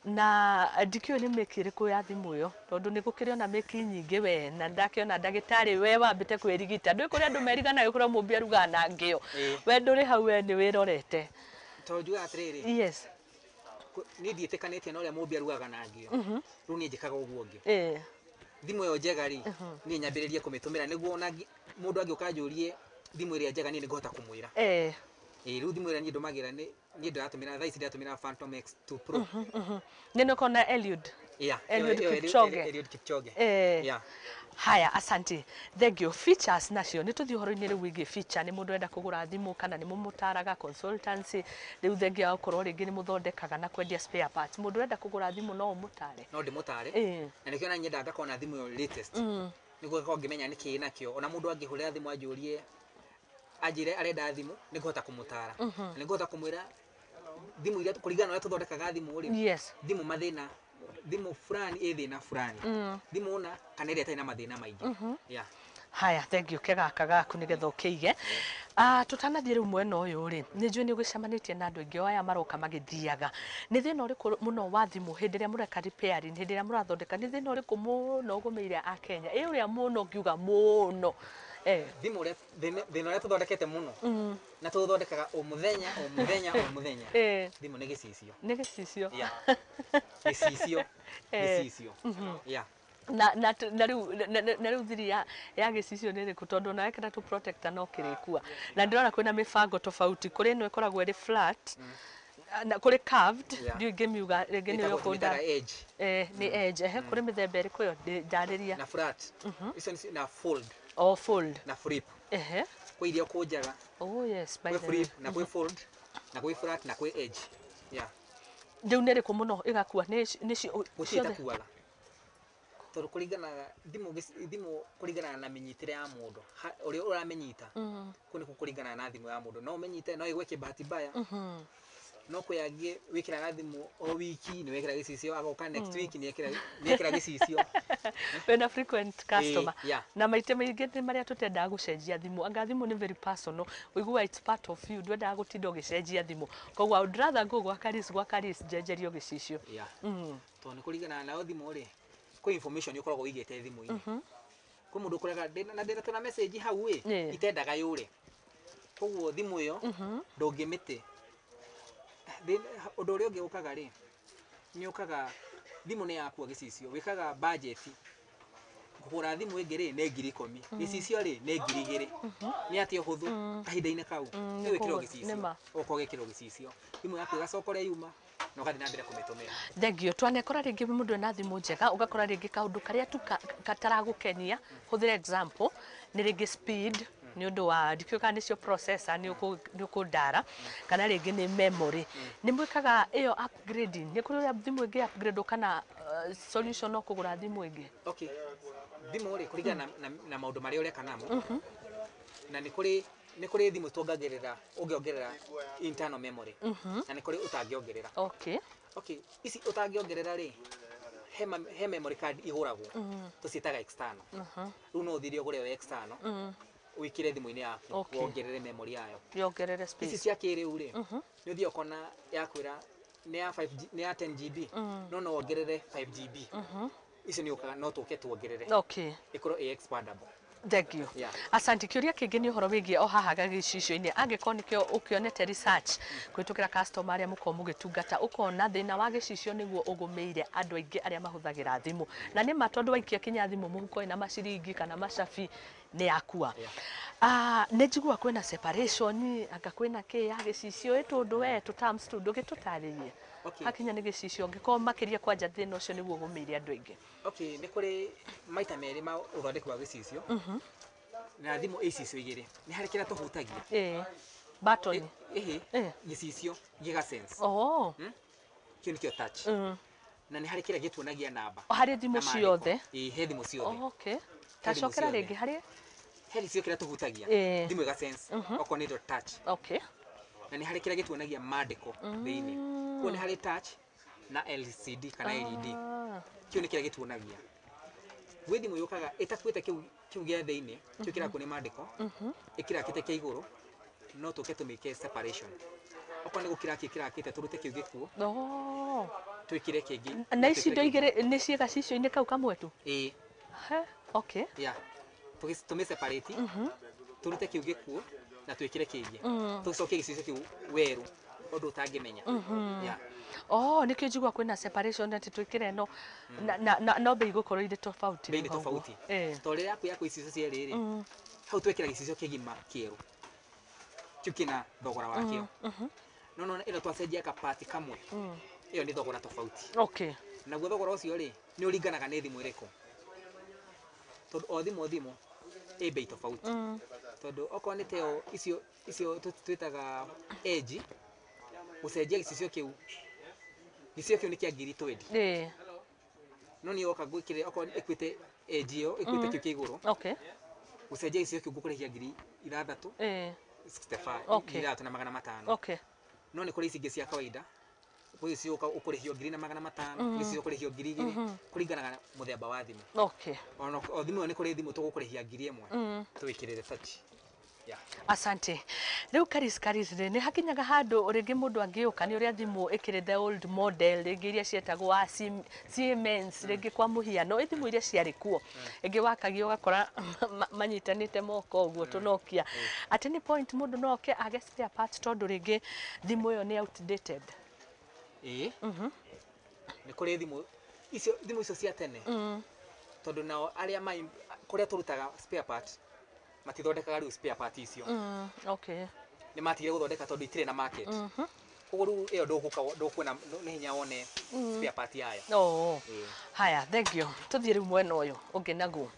Na ndikĩũĩ nĩ mĩki ĩrĩkũ ya thimũ ĩyo, tondũ nĩ gũkĩrĩ ona mĩki nyingĩ we, na ndakĩona ndagĩtarĩ we wambĩte kwĩrigita. Ndũĩ kũrĩ andũ meriganaga gũkorwo mũmbi arugaga na ngĩo. We ndũrĩ hau, we nĩ wĩrorete. Tondũ njugaga atĩrĩrĩ, niĩ ndiĩtĩkanĩtie na ũrĩa mũmbi arugaga na ngĩo. Rĩu niĩ njĩkaga ũguo ũngĩ. Thimũ ĩyo njega rĩ, niĩ nyambĩrĩrie kũmĩtũmĩra nĩguo ona mũndũ angĩũka anjũrie thimũ ĩrĩa njega, niĩ nĩngũhota kũmwĩra. Rĩu thimũ ĩrĩa niĩ ndũmagĩra nĩ niĩ ndĩratũmĩra thaa ici, ndĩratũmĩra Phantom X2 Pro. Nĩ nĩũkona Eliud. Yeah. Eliud ĩyo Kipchoge. Eliud Kipchoge. Yeah. Haya, asante, thank you. Features nacio nĩ tũthiĩ ũhoro-inĩ rĩu wĩgiĩ feature. Nĩ mũndũ enda kũgũra thimũ kana nĩ mũmũtaraga consultancy rĩu, thengia wa gũkorwo rĩngĩ nĩ mũthondekaga na kwendia spare parts, mũndũ ũrenda kũgũra thimũ no ũmũtare? No ndĩmũtare. Na nĩkĩo na nyendaga ngakorwo na thimũ ĩyo latest, nĩguo ngakorwo ngĩmenya nĩkĩĩ nakĩo. Ona mũndũ angĩhũrĩra thimũ anjũrie, anjĩre arenda thimũ, nĩngũhota kũmũtara na nĩngũhota kũmwĩra thimũ iria kũringana na ũrĩa tũthondekaga thimũ rĩ, thimũ mathĩna, thimũ fulani ĩ thĩna fulani, thimũ na kana ĩrĩa ĩtarĩ na mathĩna maingĩ. Yeah. Haya, thank you. Kegaka gaku nigetha ũkĩige. Tũtanathiĩ rĩu mwena ũyũ rĩ, nĩ njũĩ nĩ ũgĩcemanĩtie na andũ aingĩ o aya maroka magĩthiaga. Nĩ thĩna ũrĩkũ mũno wa thimũ hĩndĩ ĩrĩa mũreka repairing, hĩndĩ ĩrĩa mũrathondeka, nĩ thĩna ũrĩkũ mũno ũgũmĩire a Kenya, ĩ ũrĩa mũno ngiuga mũno? Thimũ ũrĩa thĩna ũrĩa tũthondekete mũno na tũthondekaga o mũthenya, o mũthenya, o mũthenya, thimũ nĩ gĩcicio. Nĩ gĩcicio? Yeah. Gĩcicio. Gĩcicio, yeah. Na rĩu thiri ya gĩcicio nĩ ĩrĩkũ? Tondũ ona wekĩra tũ protector no kĩrĩkua, na ndĩrona kwĩna mĩbango tofauti, kũrĩ ĩno ĩkoragwo ĩrĩ flat na kũrĩ curved. Ndiũĩ ingĩmiuga rĩngĩ nĩ Ĩtagwo ũkũnda. tũmĩtaga edge. Nĩ edge. Ehe, kũrĩ mĩthemba ĩrĩkũ ĩyo? Ndarĩria. Na flat icio na fold. O fold. Na flip. Kwĩ iria ũkũnjaga. Oh yes, by Kwĩ the way. flip na kwĩ fold na kwĩ flat na kwĩ edge, yeah. Rĩu nĩ ĩrĩkũ mũno ĩgakua? Nĩ Gũtirĩ ciothe? Ĩtakuaga, tondũ kũringanaga thimũ thimũ kũringanaga na mĩnyitĩre ya mũndũ, ũrĩa ũramĩnyita, kũu nĩkuo kũringanaga na thimũ ya mũndũ. No ũmĩnyite no ĩgwe kĩbahati mbaya, no kwĩ angĩ wĩkĩraga thimũ o wiki nĩ wekĩra gĩcicio, agoka next week nĩ ekĩra gĩcicio. Wĩna frequent customer. Yeah. Na maita maingĩ nĩ marĩa tũtendaga gũcenjia thimũ, anga thimũ nĩ very personal, ũiguaga it's part of you, ndwendaga gũtinda ũgĩcenjia thimũ, koguo I would rather go gwa Karis, gwa Karis njenjerio gĩcicio. Yeah. Tondũ nĩ kũringanaga nayo thimũ rĩ, kwĩ information ũkoragwo ũigĩte thimũ-inĩ. Kwĩ mũndũ ũkoraga na ndĩna tũna message hau ĩ itendaga yũre, koguo thimũ ĩyo ndũngĩmĩte. Ũndũ ũrĩa ũngĩ ũkaga rĩ, nĩ ũkaga thimũ nĩ yakua gĩcicio, wĩkaga budget kũgũra thimũ ĩngĩ rĩ nĩ 10,000, gĩcicio rĩ nĩ 2,000. Nĩ atĩa ũhũthũ kahinda-inĩ kau nĩ wĩkĩrwo nĩ gĩcicio, ma. ũgoka ũgekĩrwo gĩcicio, thimũ yaku ĩgacoka ũrĩa yuma na ũgathiĩ na mbere kũmĩtũmĩra. Thengio. Twanekora rĩngĩ mũndũ ena thimũ njega, ũgakora rĩngĩ kaũndũ karĩa tu kataragũkenia, hũthĩra example, nĩ rĩngĩ speed, nĩ ũndũ wa ndikĩũĩ kana nĩcio processor, nĩ ũkũndara, kana rĩngĩ nĩ memory. Nĩ mwĩkaga ĩyo upgrading? Nĩ kũrĩ ũrĩa thimũ ĩngĩ upgrade kana solution no kũgũra thimũ ĩngĩ? Okay, thimũ rĩ, kũringana na maũndũ marĩa ũreka namo, na nĩ kũrĩ thimũ tuongagĩrĩra, ũngĩongerera internal memory, na nĩ kũrĩ ũtangĩongerera. Okay, ici ũtangĩongerera rĩ, he memory card igũragwo, tũciĩtaga external. Rĩu no ũthire ũgũre ĩyo external, wĩkĩre thimũ-inĩ yaku, wongerere memory yayo. Yongerere Ici space. Cia kĩrĩu rĩ, nĩ ũthiaga ũkona yakwĩra nĩ ya 5G, nĩ ya 10 GB, no wongerere 5 GB. Icio nĩ ũkaga no tũke tuongerere, ĩkorwo ĩ expandable. Thank you. Yeah. Asante. Kĩũria kĩngĩ nĩ ũhoro wĩgiĩ o haha gĩcicio-inĩ, angĩkorwo nĩkĩo ũkĩonete research kũhĩtũkĩra customer arĩa mũkorwo mũgĩtungata, ũkona thĩna wa gĩcicio nĩguo ũgũmĩire andũ aingĩ arĩa mahũthagĩra thimũ, na nĩ ma tondũ waikia kinya thimũ mũhuko ĩna maciringi kana macabi nĩ yakua. Nĩ njigua kwĩna separation, anga kwĩna kĩ ya gĩcicio ĩ tũndũ we tũ terms tu ndũgĩtũtarĩrie. Hakinya nĩ gĩcicio, angĩkorwo makĩria kwanja thĩna ũcio nĩguo ũgũmĩire andũ aingĩ. Okay, nĩ kũrĩ maita merĩ ma ũthondeki wa gĩcicio na thimũ ĩ icicio igĩrĩ. Nĩ harĩ kĩrĩa tũhutagia. Ĩ button. Ĩhĩ, gĩcicio gĩga sense. Kĩu nĩkĩo touch. Na nĩ harĩ kĩrĩa gĩtuonagia namba Harĩ thimũ na maandĩko. ciothe? Ĩ, he thimũ ciothe. Oh, okay. He thimũ Tacokera ciothe. rĩngĩ harĩ He gĩcicio kĩrĩa tũhutagia, thimũ ĩga sense, okorwo nĩ touch. Na nĩ harĩ kĩrĩa gĩtuonagia maandĩko thĩinĩ. Koguo nĩ harĩ touch na LCD kana LED. Kĩu nĩ kĩrĩa gĩtuonagia. Gwĩ thimũ yũkaga ĩtakuĩte kĩu gĩa thĩinĩ, kĩu kĩrakuo nĩ maandĩko, ĩkĩrakĩte kĩa igũrũ, No tũke tũmĩke separation. Okorwo nĩ gũkĩra kĩrakĩte tũrute kĩu gĩkuũ. Oh. Twĩkĩre kĩngĩ. Na ici indo igĩrĩ nĩ ciĩga cicio-inĩ kau kamwe tu? Ĩĩ. He, okay. Yeah. Tũmĩ separate. Tũrute kĩu gĩkuũ na twĩkĩre kĩngĩ. Tũcokie gĩcicio kĩu werũ ũndũ ũtangĩmenya. Yeah. Oh, nĩkĩo njigua kwĩna separation atĩ twĩkĩre ĩno na no bei igũkorwo irĩ tofauti. Bei nĩ tofauti. Tondũ rĩrĩa yaku yaku icicio cierĩ rĩ, hau twekĩra gĩcicio kĩgima kĩerũ. Kĩu kĩna thogora wakĩo. No no ĩno twacenjia ka part kamwe. Ĩyo nĩ thogora tofauti. Okay. Naguo thogora ũcio rĩ, nĩ ũringanaga nĩ thimũ ĩrĩkũ. Tondũ o thimũ ĩ bei tofauti. Tondũ okorwo nĩ teo icio icio twĩtaga edge, gũcenjia gĩcicio kĩu. Gĩcicio kĩu nĩ kĩa ngiri 20. Ĩĩ. No niĩ woka ngwĩkĩre okorwo ĩkuĩte edge ĩyo, ĩkuĩte kĩu kĩa igũrũ. Okay. Gũcenjia gĩcicio kĩu ngũkũrĩhia ngiri ithathatũ. Ĩĩ. 65. Okay. Ngiri ithathatũ na magana matano. Okay. No nĩ kũrĩ ici ingĩ cia kawaida. Kwĩ ici ũka ũkũrĩhio ngiri na magana matano, kwĩ ici ũkũrĩhio ngiri igĩrĩ, kũringanaga na mũthemba wa thimũ. Okay. Ona o thimũ ĩyo nĩ kũrĩ thimũ tũgũkũrĩhia ngiri ĩmwe, tũwĩkĩrĩre touch. Yeah. Asante. Rĩu Karis Karis rĩ, nĩ hakinyaga handũ rĩngĩ mũndũ angĩũka nĩ ũrĩa thimũ ĩkĩrĩ the old model rĩngĩ iria cietagwo Siemens rĩngĩ kwa mũhiano ĩ thimũ iria ciarĩ kuo ĩngĩ wakagia ũgakora manyitanĩte moko ũguo tũ Nokia. At any point mũndũ no oke age spare part tondũ rĩngĩ thimũ ĩyo nĩ outdated. Ĩĩ. Nĩ kũrĩ thimũ icio thimũ icio cia tene. Tondũ nao arĩa kũrĩa tũrutaga spare part matithondekaga rĩu spare part icio. Okay. Nĩ matigire gũthondeka tondũ itirĩ na market. Koguo rĩu ĩyo ndũgũka ndũkuona nĩ hinya wone spare part yayo. Oh. Ĩĩ. Haya, thank you. Tũthiĩ rĩu mwena ũyũ ũngĩ naguo.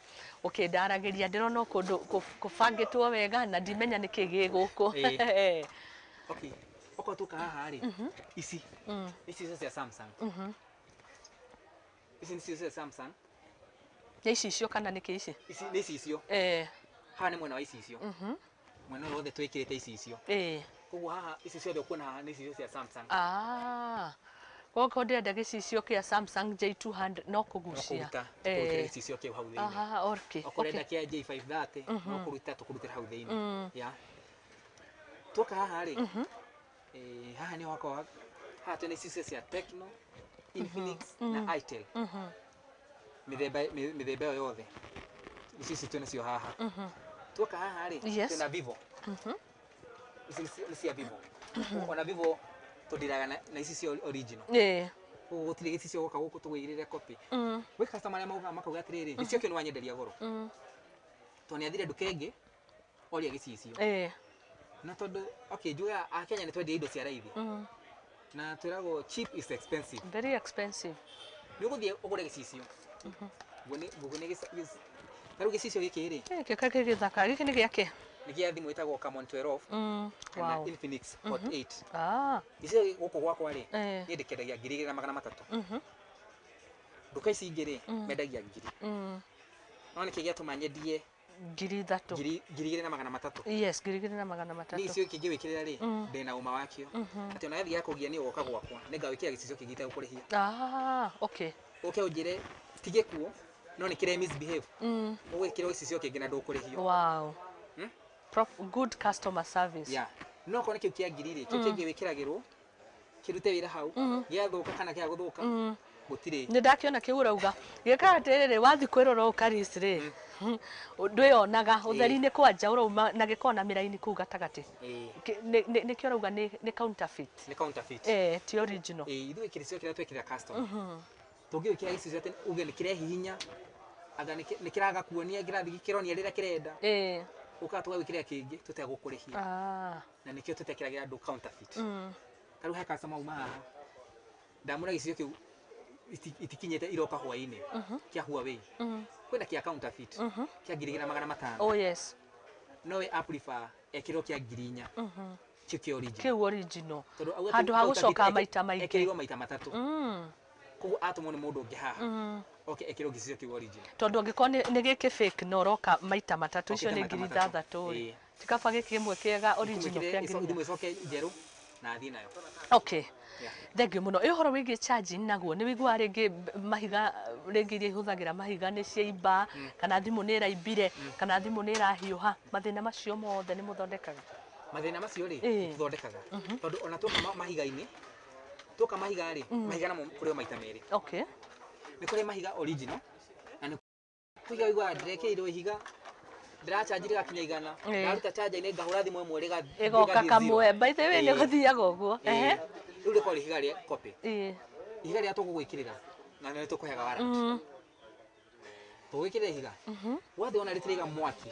Ũkĩndaragĩria ndĩrona o kũndũ kũbangĩtwo wega na ndimenya nĩkĩ gĩ gũkũ. Ĩĩ. Okay. Okorwo tũka haha rĩ, ici ici icio cia Samsung. Ici nĩcio cia Samsung. Nĩ icicio kana nĩkĩ ici? Ici nĩ icicio. Haha nĩ mwena wa icicio. Mwena ũyũ wothe twĩkĩrĩte icicio. Koguo haha ici ciothe ũkuona haha nĩ icicio cia Samsung. Ah. Koguo ndĩrenda gĩcicio kĩa Samsung J200 no No kũgucia. kũruta tũkũrutĩra gĩcicio kĩu hau thĩinĩ. Aha, okay. Okorwo ũrenda kĩa J530 no kũruta tũkũrutĩra hau thĩinĩ. Yeah. Tuoka haha rĩ, haha nĩho hakoragwo haha twĩna icicio cia Tecno, Infinix na Itel. Mĩthemba mĩthemba ĩyo yothe. Ici ici twĩnacio haha. Tuoka haha rĩ, Yes. twĩna Vivo. Ici nĩ cia Vivo. Ona Vivo tũndiraga na ici cia original. Ĩĩ. Koguo gũtirĩ gĩcicio gũka gũkũ tũgũigĩrĩre copy. Gwĩ customer arĩa maugaga makauga atĩrĩrĩ, gĩcicio kĩu nĩ wanyenderia goro. Tondũ nĩ athire nduka ĩngĩ oria gĩcicio. Ĩĩ. Na tondũ okay njugaga Akenya nĩ twendia indo cia raithi. Na twĩragwo cheap is expensive. Very expensive. Nĩ ũgũthiĩ ũgũre gĩcicio. Nguo nĩ ta rĩu gĩcicio gĩkĩ rĩ, Gĩkĩ gĩkĩ gĩthaka. Gĩkĩ nĩ gĩakĩ? Nĩ gĩa thimũ ĩtagwo Camon 12 kana Infinix Hot 8. Ah. Gĩcicio gũkũ gwakwa rĩ, Eh. niĩ ndĩkĩendagia ngiri igĩrĩ na magana matatũ. Nduka ici ingĩ rĩ, mendagia ngiri. No nĩkĩ gĩatũma nyendie Ngiri ithatũ. ngiri igĩrĩ na magana matatũ? Yes, ngiri igĩrĩ na magana Nĩ matatũ. gĩcicio gĩkĩ ngĩwĩkĩrĩra rĩ, ndĩna ũma wakĩo. Atĩ ona gĩathiĩ gĩakũgia niĩ ũgoka gwakwa, nĩngawĩkĩra gĩcicio kĩngĩ itegũkũrĩhia. Ah, okay. Ũke ũnjĩre ti gĩkuũ, no nĩ kĩre misbehave. Ũgwĩkĩrwo gĩcicio kĩngĩ na ndũkũrĩhio. Wow. Good customer service. Yeah. No okorwo nĩ kĩu kĩa ngiri rĩ, kĩu kĩngĩ wĩkĩragĩrwo, kĩrute wĩra hau, gĩathũka kana kĩaga gũthũka, gũtirĩ. Nĩ ndakĩona kĩu ũrauga. Gĩkaga atĩrĩrĩ, wathiĩ kwĩrora ũũ Karis rĩ, ndwĩyonaga ũtheri-inĩ kwanja ũrauma na gĩkoragwo na mĩraini kũu gatagatĩ. Ĩĩ. Nĩkĩo ũrauga nĩ counterfeit. Nĩ counterfeit. Eh, ti original. Ĩĩ, ithuĩ kĩrĩcio kĩrĩa twekĩra customer. Tũngĩgĩkĩra gĩcicio atĩ uge nĩ kĩrehihinya, anga nĩ kĩraga kuonia kĩrathiĩ kĩronia rĩrĩa kĩrenda. Ĩĩ. Ũkaga tũgagwĩkĩrĩra kĩngĩ tũtegũkũrĩhia. Ah. Na nĩkĩo tũtekĩragĩra andũ counterfeit. Ta rĩu he customer uma haha. Ndamũra gĩcicio kĩu itikinyĩte iroka hwaĩ-inĩ kĩa Huawei. Kwĩna kĩa counterfeit kĩa ngiri igĩrĩ na magana matano. Oh yes. No we a prefer ekĩrwo kĩa ngiri inya. Kĩu kĩa original. Kĩu original. Tondũ auga Handũ kĩu ha counterfeit gũcoka maita maingĩ. Ekĩrirwo maita matatũ. Koguo atũmwo nĩ mũndũ ũngĩ haha. Oke ekĩrwo gĩcicio kĩu original. Tondũ angĩkorwo nĩ gĩkĩ fake na ũroka maita matatũ, icio Okĩte nĩ maita ngiri matatũ. ithathatũ rĩ. Ĩĩ. Ti kaba gĩkĩ kĩmwe kĩega original kĩa ngiri Thimũ inya. ĩcoke njerũ na athiĩ nayo. Okay. Yeah. Thank you mũno. Ĩ ũhoro wĩgiĩ charging naguo nĩ wĩiguaga rĩngĩ mahiga rĩngĩ iria ihũthagĩra mahiga nĩ ciaimba kana thimũ nĩ ĩraimbire kana thimũ nĩ ĩrahiũha, mathĩna macio mothe nĩ mũthondekaga? Mathĩna macio rĩ, tũthondekaga tondũ ona tuoka mahiga-inĩ, tuoka mahiga rĩ, mahiga namo kũrĩ o maita merĩ. Nĩ kũrĩ mahiga original na nĩ kũiga ũiguaga ndĩrekĩrirwo ihiga, ndĩrachanji rĩgakinya 100, ndaruta charger-inĩ ngahũra thimũ ĩmwe ĩgoka rĩgathiĩ kamwe zero. By the way, nĩ gũthiaga ũguo. Rĩu rĩkoragwo rĩ ihiga rĩa copy. Ihiga rĩrĩa tũgũgwĩkĩrĩra na nĩ tũkũheaga warranty, tũgwĩkĩrĩra ihiga wathiĩ wona rĩtiraiga mwaki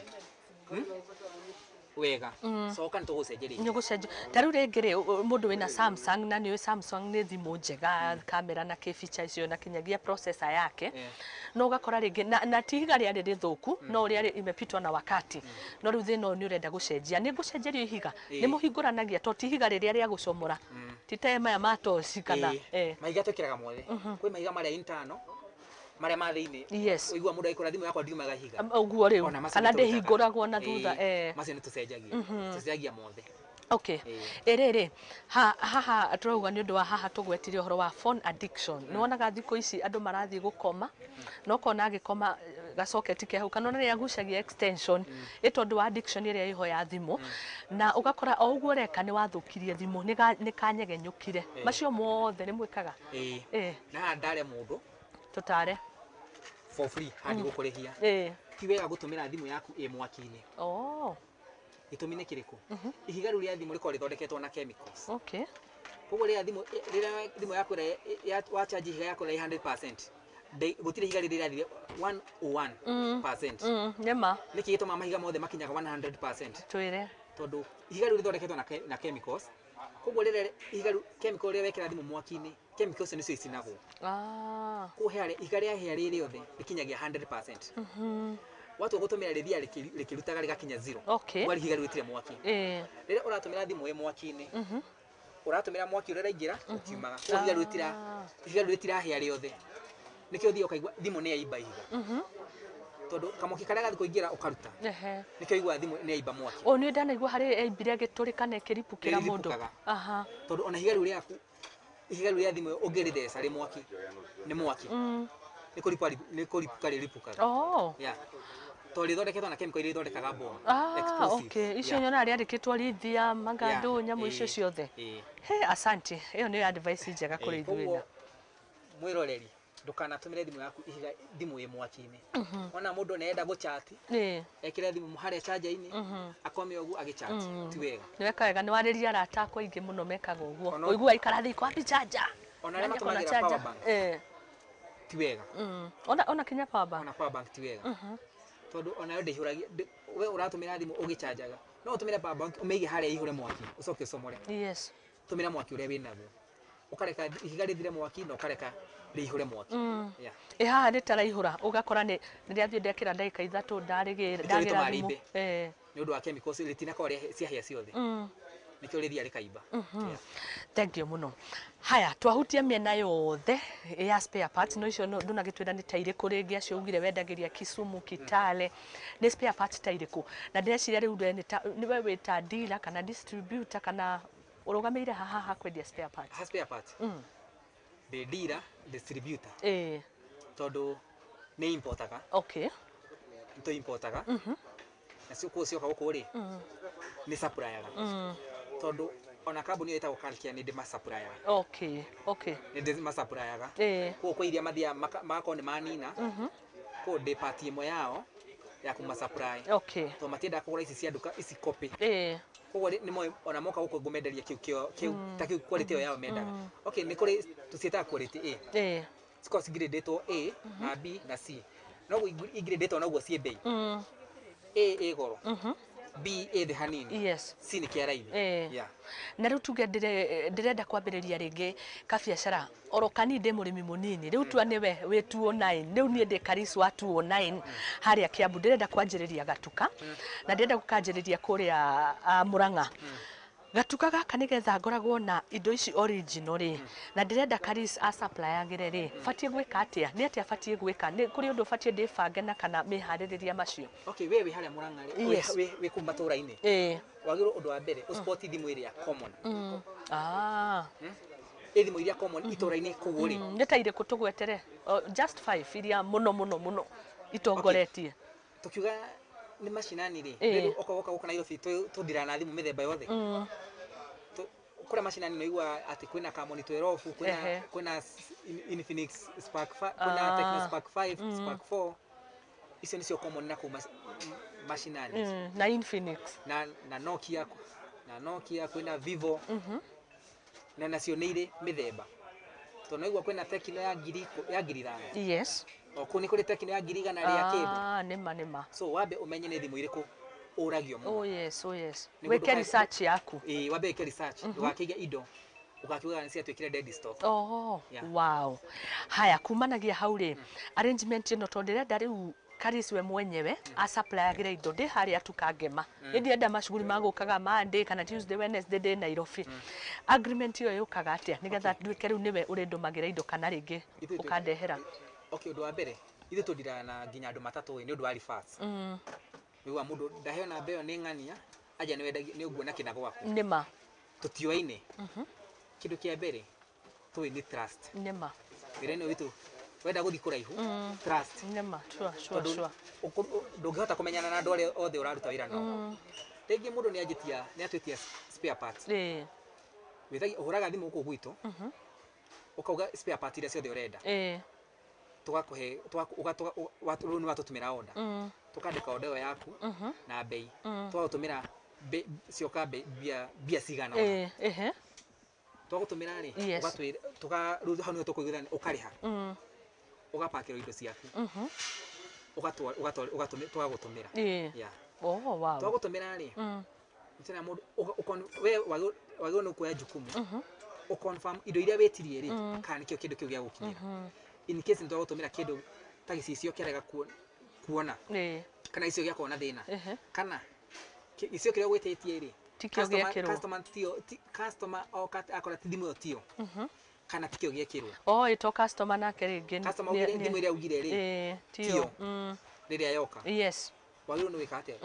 wega, coka nĩ tũgũcenjeria. Nĩ ũgũcenjia. Ta rĩu rĩngĩ rĩ, mũndũ wĩna Samsung, na nĩ ũĩ Samsung nĩ thimũ njega, kamera na kĩ feature icio na kinyagia processor yake, no ũgakora rĩngĩ na ti ihiga rĩarĩ rĩthũku, no rĩarĩ imepitwa na wakati, no rĩu thĩna ũyũ nĩ ũrenda gũcenjia, nĩ ngũcenjerio ihiga? Nĩ mũhingũranagia to ti ihiga rĩrĩa rĩa gũcomora, ti ta maya ma toci kana? Mahiga twĩkĩraga mothe. Kwĩ mahiga marĩa internal, marĩa ma thĩinĩ. Ũigua mũndũ agĩkora thimũ yakwa ndiumaga ihiga. Ũguo rĩu Ona macio kana nĩ tũrutaga. ndĩhingũragwo na thutha. Macio nĩ tũcenjagia, tũcenjagia mothe. Ĩrĩrĩ ha, haha tũrauga nĩ ũndũ wa haha tũgwetire ũhoro wa phone addiction. Nĩ wonaga thikũ ici andũ marathiĩ gũkoma, na ũkona agĩkoma gacoketi ke hau, kana ona rĩrĩa agucagia extension ĩ tondũ wa addiction ĩrĩa ĩho ya thimũ, na ũgakora o ũguo ũreka nĩ wathũkirie thimũ, nĩ kanyegenyũkire. Macio mothe nĩ mwĩkaga? Na haha ndare mũndũ. Tũtare. For free, haha ndigũkũrĩhia. Ti wega gũtũmĩra thimũ yaku ĩ mwaki-inĩ. Gĩtũmi nĩ kĩrĩkũ? Ihiga rĩu rĩa thimũ rĩkoragwo rĩthondeketwo na chemicals. Koguo rĩrĩa thimũ yaku ĩrĩa wacharge ihiga yaku ĩrĩa 100%, gũtirĩ ihiga rĩrĩ rĩrathire 101%. Nĩma. Nĩkĩ gĩtũmaga mahiga mothe makinyaga 100%? Twĩre. Tondũ ihiga rĩu rĩthondeketwo na chemicals. Koguo rĩrĩa ihiga rĩu chemical rĩrĩa wekĩra thimũ mwaki-inĩ, chemicals nĩcio icinagwo. Koguo ihiga rĩahĩa rĩ rĩothe rĩkinyagia 100%. Watua gũtũmĩra rĩthiaga rĩkĩrutaga rĩgakinya zero. Kwa ihiga rĩu rĩtirĩ mwaki. Rĩrĩa ũratũmĩra thimũ ĩ mwaki-inĩ, ũratũmĩra mwaki ũrĩa ũraingĩra ũkiumaga. Koguo ihiga rĩu rĩtirahĩa rĩothe. Nĩkĩo ũthiaga ũkaigua thimũ nĩ yaimba ihiga. Tondũ kamwaki karĩa gathiĩ kũingĩra ũkaruta. Nĩkĩo ũiguaga thimũ nĩ yaimba mwaki. O nĩ ndanaigua harĩ aimbire agĩtũrĩka na ĩkĩripũkĩra mũndũ. Nĩrĩripũkaga. Tondũ ona ihiga rĩu rĩaku, ihiga rĩu rĩa thimũ ũngĩrĩtheca rĩ mwaki, nĩ mwaki. Nĩ kũripũka rĩripũkaga. Yeah. Tondũ rĩthondeketwo na chemical iria ithondekaga bomb. Explosive. Icio nyonaga rĩandĩkĩtwo lithium, mangandũ, nyamũ icio ciothe. He, asante. Ĩyo nĩyo advice njega kũrĩ ithuĩ. Koguo mwĩroreri, ndũkanatũmĩre thimũ yaku ihiga thimũ ĩ mwaki-inĩ. Wona mũndũ nĩarenda gũchati, ekĩre thimũ harĩa charger-inĩ, akome ũguo agĩchat, ti wega. Nĩ weka wega, nĩ warĩria arata akwa aingĩ mũno mekaga ũguo. Ũiguaga ikara thĩ kwambi charger. Ona arĩa Nani akona matũmagĩra charger? power bank. Ti wega. Ona kinya power bank. Ona power bank ti wega. Tondũ onayo ndĩihũragia, we ũratũmĩra thimũ ũgĩchanjaga. No ũtũmĩre power bank ũmĩige harĩa ĩihũre mwaki, ũcoke ũcomore. Tũmĩra mwaki ũrĩa wĩnaguo. Ũkareka ihiga rĩthire mwaki na ũkareka rĩihũre mwaki. Ĩ haha rĩtaraihũra, ũgakora nĩ rĩathiĩ ndekĩra ndagĩka 3 ndarĩgĩra Nĩkĩo ndagĩra gĩtũmaga thimũ. rĩimbe. Nĩ ũndũ wa chemicals rĩtinakorwo ciahĩa ciothe. Nĩkĩo rĩthiaga rĩkaimba. Thank you mũno. Haya, twahutia mĩena yothe ya spare parts, no icio ndũnagĩtwĩra nĩ ta irĩkũ rĩngĩ acio ugire wendagĩria Kisumu, Kitale, nĩ spare parts ta irĩkũ? Na ndĩreciria rĩu we nĩwe wĩ ta dealer kana distributor kana ũrũgamĩire haha ha kwendia spare parts? Ha spare parts. Ndĩ dealer, distributor. Tondũ nĩ importaga. Nĩ tũ importaga. Na cio kũu cioka gũkũ rĩ, nĩ suppliaga. Tondũ ona kambuni ĩyo ĩtagwo Kalkia nĩ ndĩmasuppliaga. Nĩ ndĩmasuppliaga. Koguo kwĩ iria mathiaga magakorwo nĩ manina. Koguo ndĩ part ĩmwe yao ya kũmasupply. Tondũ matiendaga kũgũra ici cia nduka, ici copy. Koguo nĩ moĩ ona moka gũkũ ngũmenderia kĩu kĩo, kĩu ta kĩu quality ĩyo yao mendaga. Okay, nĩ kũrĩ tũciĩtaga quality A. Cikoragwo cigradĩtwo A na B na C. Noguo igradĩtwo noguo ciĩ bei. A ĩ goro. B ĩ thĩ hanini. C nĩ kĩa raithi. Na rĩu tuge ndĩrenda kwambĩrĩria rĩngĩ kabiacara oro kanini, ndĩ mũrĩmi mũnini rĩu, tua nĩwe wĩ 209, rĩu niĩ ndĩ Karisu wa 209 harĩa Kiambu, ndĩrenda kwanjĩrĩria gatuka na ndĩrenda gũkanjĩrĩria kũrĩa Murang'a. Gatuka gaka nĩgetha ngoragwo na indo ici original rĩ, na ndĩrenda Karis asuppliagĩre rĩ, batiĩ gwĩka atĩa? Nĩ atĩa batiĩ gwĩka? Nĩ kũrĩ ũndũ batiĩ ndĩbange na kana mĩharĩrĩria macio? Okay, we wĩ harĩa Murang'a rĩ, wĩ kũu matũra-inĩ. Wagĩrĩirwo ũndũ wa mbere ũspot thimũ ĩrĩa common. Ĩ thimũ iria common itũra-inĩ kũu rĩ. Nĩ ta irĩkũ tũgwetere? Oh, just five iria mũno mũno mũno itongoretie. Tukiuga Nĩ macinani rĩ, rĩu okorwo gũkũ Nairobi tũndiraga na thimũ mĩthemba yothe. Kũrĩa macinani nĩ ũiguaga atĩ kwĩna Camon 12, kwĩna Infinix Spark 5, kwĩna Tecno Spark 5, Spark 4. Icio nĩcio common na kũu macinani. Na Infinix. Na Nokia, na Nokia kwĩna Vivo. Na nacio nĩ irĩ mĩthemba. Tondũ naigua kwĩna Tecno ya ngiri 5,000. Yes. O kũu nĩ kũrĩ Tecno ya 100,000 rĩa kĩndũ. Nĩma nĩma. So wambe ũmenye nĩ thimũ irĩkũ ũragio mũno. Oh yes, oh yes. Wĩke research yaku. Ĩĩ, wambe wĩke research. Ndũgakĩige indo ũgakiuga nĩ ciatuĩkire dead stock. Oh, wow. Haya, kumanagia hau rĩ, arrangement ĩno tondũ ndĩrenda rĩu Karis we mwenyewe asupplyagĩre indo ndĩ harĩa tu Kangema. Nĩ ndienda macuguri magũkaga Monday kana Tuesday, Wednesday ndĩ Nairobi. Agreement ĩyo yũkaga atĩa nĩgetha nduĩke rĩu nĩwe ũrĩndũmagĩra indo kana rĩngĩ ũkandehera? Okay, ũndũ wa mbere ithuĩ tũndiraga na nginya andũ matatũ nĩ ũndũ wa reverse. Wĩigua mũndũ ndaheo namba ĩyo nĩ ng'ania aja nĩ ũguona kĩna gwaku. Nĩma. Tũtioaine. Kĩndũ kĩa mbere tũĩ nĩ trust. Nĩma. Wĩra-inĩ witũ wenda gũthiĩ kũraihu, trust. Nĩma, sure, sure, sure. Ndũngĩhota kũmenyana na andũ arĩa othe ũraruta wĩra nao. Rĩngĩ mũndũ nĩ anjĩtia, nĩ atwĩtia spare parts. Wĩthagia ũhũraga thimũ gũkũ gwitũ, ũkauga spare part iria ciothe ũrenda. Tũgakũhe, rĩu nĩ watũtũmĩra order. Tũkandĩka order ĩyo yaku na bei. Tũgagũtũmĩra cioka mbia cigana ũna. Twagũtũmĩra rĩ, ũgatwĩra, rĩu hau nĩho tũkũiguithania, ũkarĩha. Ũgapakĩrwo indo ciaku. Tũgagũtũmĩra. Yeah. Oh, wow. Twagũtũmĩra rĩ, tena mũndũ we wagĩrĩirwo nĩ kuoya jukumu. Ũconfirm indo iria wĩtirie rĩ, kana nĩkĩo kĩndũ kĩu gĩagũkinyĩra. In case nĩ twagũtũmĩra kĩndũ ta gĩcicio kĩarega kuona. Kana gĩcicio gĩakorwo na thĩna. Kana gĩcicio kĩrĩa ũgwĩtĩtie rĩ, Tikĩo gĩekĩrwo. Customer oka akora ti thimũ ĩyo tiyo. Kana tikĩo gĩekĩrwo. Oh, ĩto customer nake rĩngĩ. Customer augire thimũ ĩrĩa augire rĩ, tiyo. Rĩrĩa yoka. Yes. Wagĩrĩirwo nĩ gwĩka atĩa?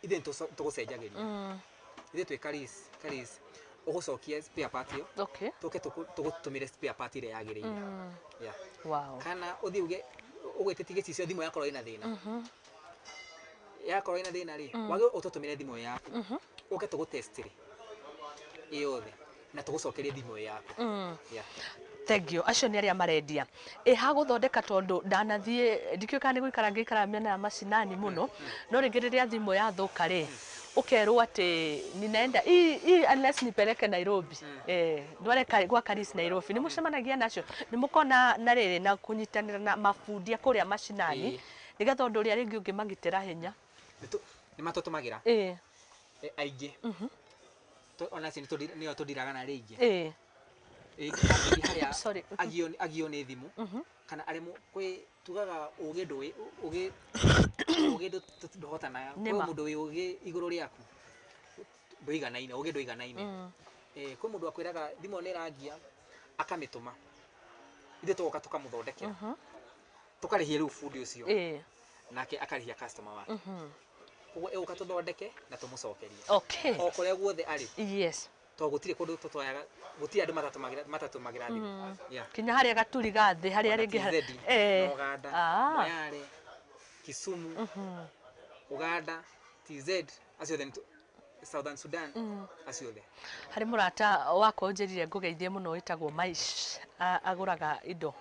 Ithuĩ nĩ tũgũcenjagĩria. Ithuĩ twĩ Karis, ũgũcokia spare part ĩyo. Okay. Tũke tũgũtũmĩre spare part ĩrĩa yagĩrĩire. Yeah. Wow. Kana ũthiĩ uge ũgwĩtĩtie gĩcicio thimũ yakorwo ĩna thĩna. Yakorwo ĩna thĩna rĩ, wagĩrĩirwo ũtũtũmĩre thimũ yaku. Ũke tũgũtestĩre ĩyothe na tũgũcokerie thimũ yaku. Yeah. Thank you. Acio nĩ arĩa marendia. Ĩ hagũthondeka tondũ ndanathiĩ ndikĩũĩ kana nĩ gũikara ngĩikara mĩena ya macinani mũno, no rĩngĩ rĩrĩa thimũ yathũka rĩ, ũkerwo atĩ ninaenda hii unless nipeleke Nairobi. Ndware gwa Karis Nairobi. Nĩ mũcemanagia nacio. Nĩ mũkona na rĩrĩ na kũnyitanĩra na mabundi a kũrĩa macinani nĩgetha ũndũ ũrĩa rĩngĩ ũngĩmagitĩra hinya. Nĩ matũtũmagĩra. Aingĩ. Ona acio nĩo tũndiraga na arĩa aingĩ. Sorry. Agio nĩ thimũ kana aremwo kwĩ tugaga ũgĩ ndũĩ ũgĩ ndũhotanaga. Kwĩ mũndũ wĩ ũgĩ igũrũ rĩaku ndũiganaine, ũgĩ ndũiganaine. Kwĩ mũndũ akwĩraga thimũ nĩ ĩrangia akamĩtũma, ithuĩ tũgoka tũkamũthondekera, tũkarĩhia rĩu bundi ũcio nake akarĩhia customer wake. Koguo ĩgũka tũthondeke na tũmũcokerie. Okay. O kũrĩa guothe arĩ. Yes. Tondũ gũtirĩ kũndũ tũtwayaga, gũtirĩ andũ matatũmagĩra thimũ. Yeah. Kinya harĩa gaturi ga thĩ, harĩa rĩngĩ Uganda, Moyale, Kisumu, Uganda, TZ, acio othe Southern Sudan, acio othe. Harĩ mũrata wakwa ũnjĩrire ngũgeithie mũno wĩtagwo Maish, agũraga indo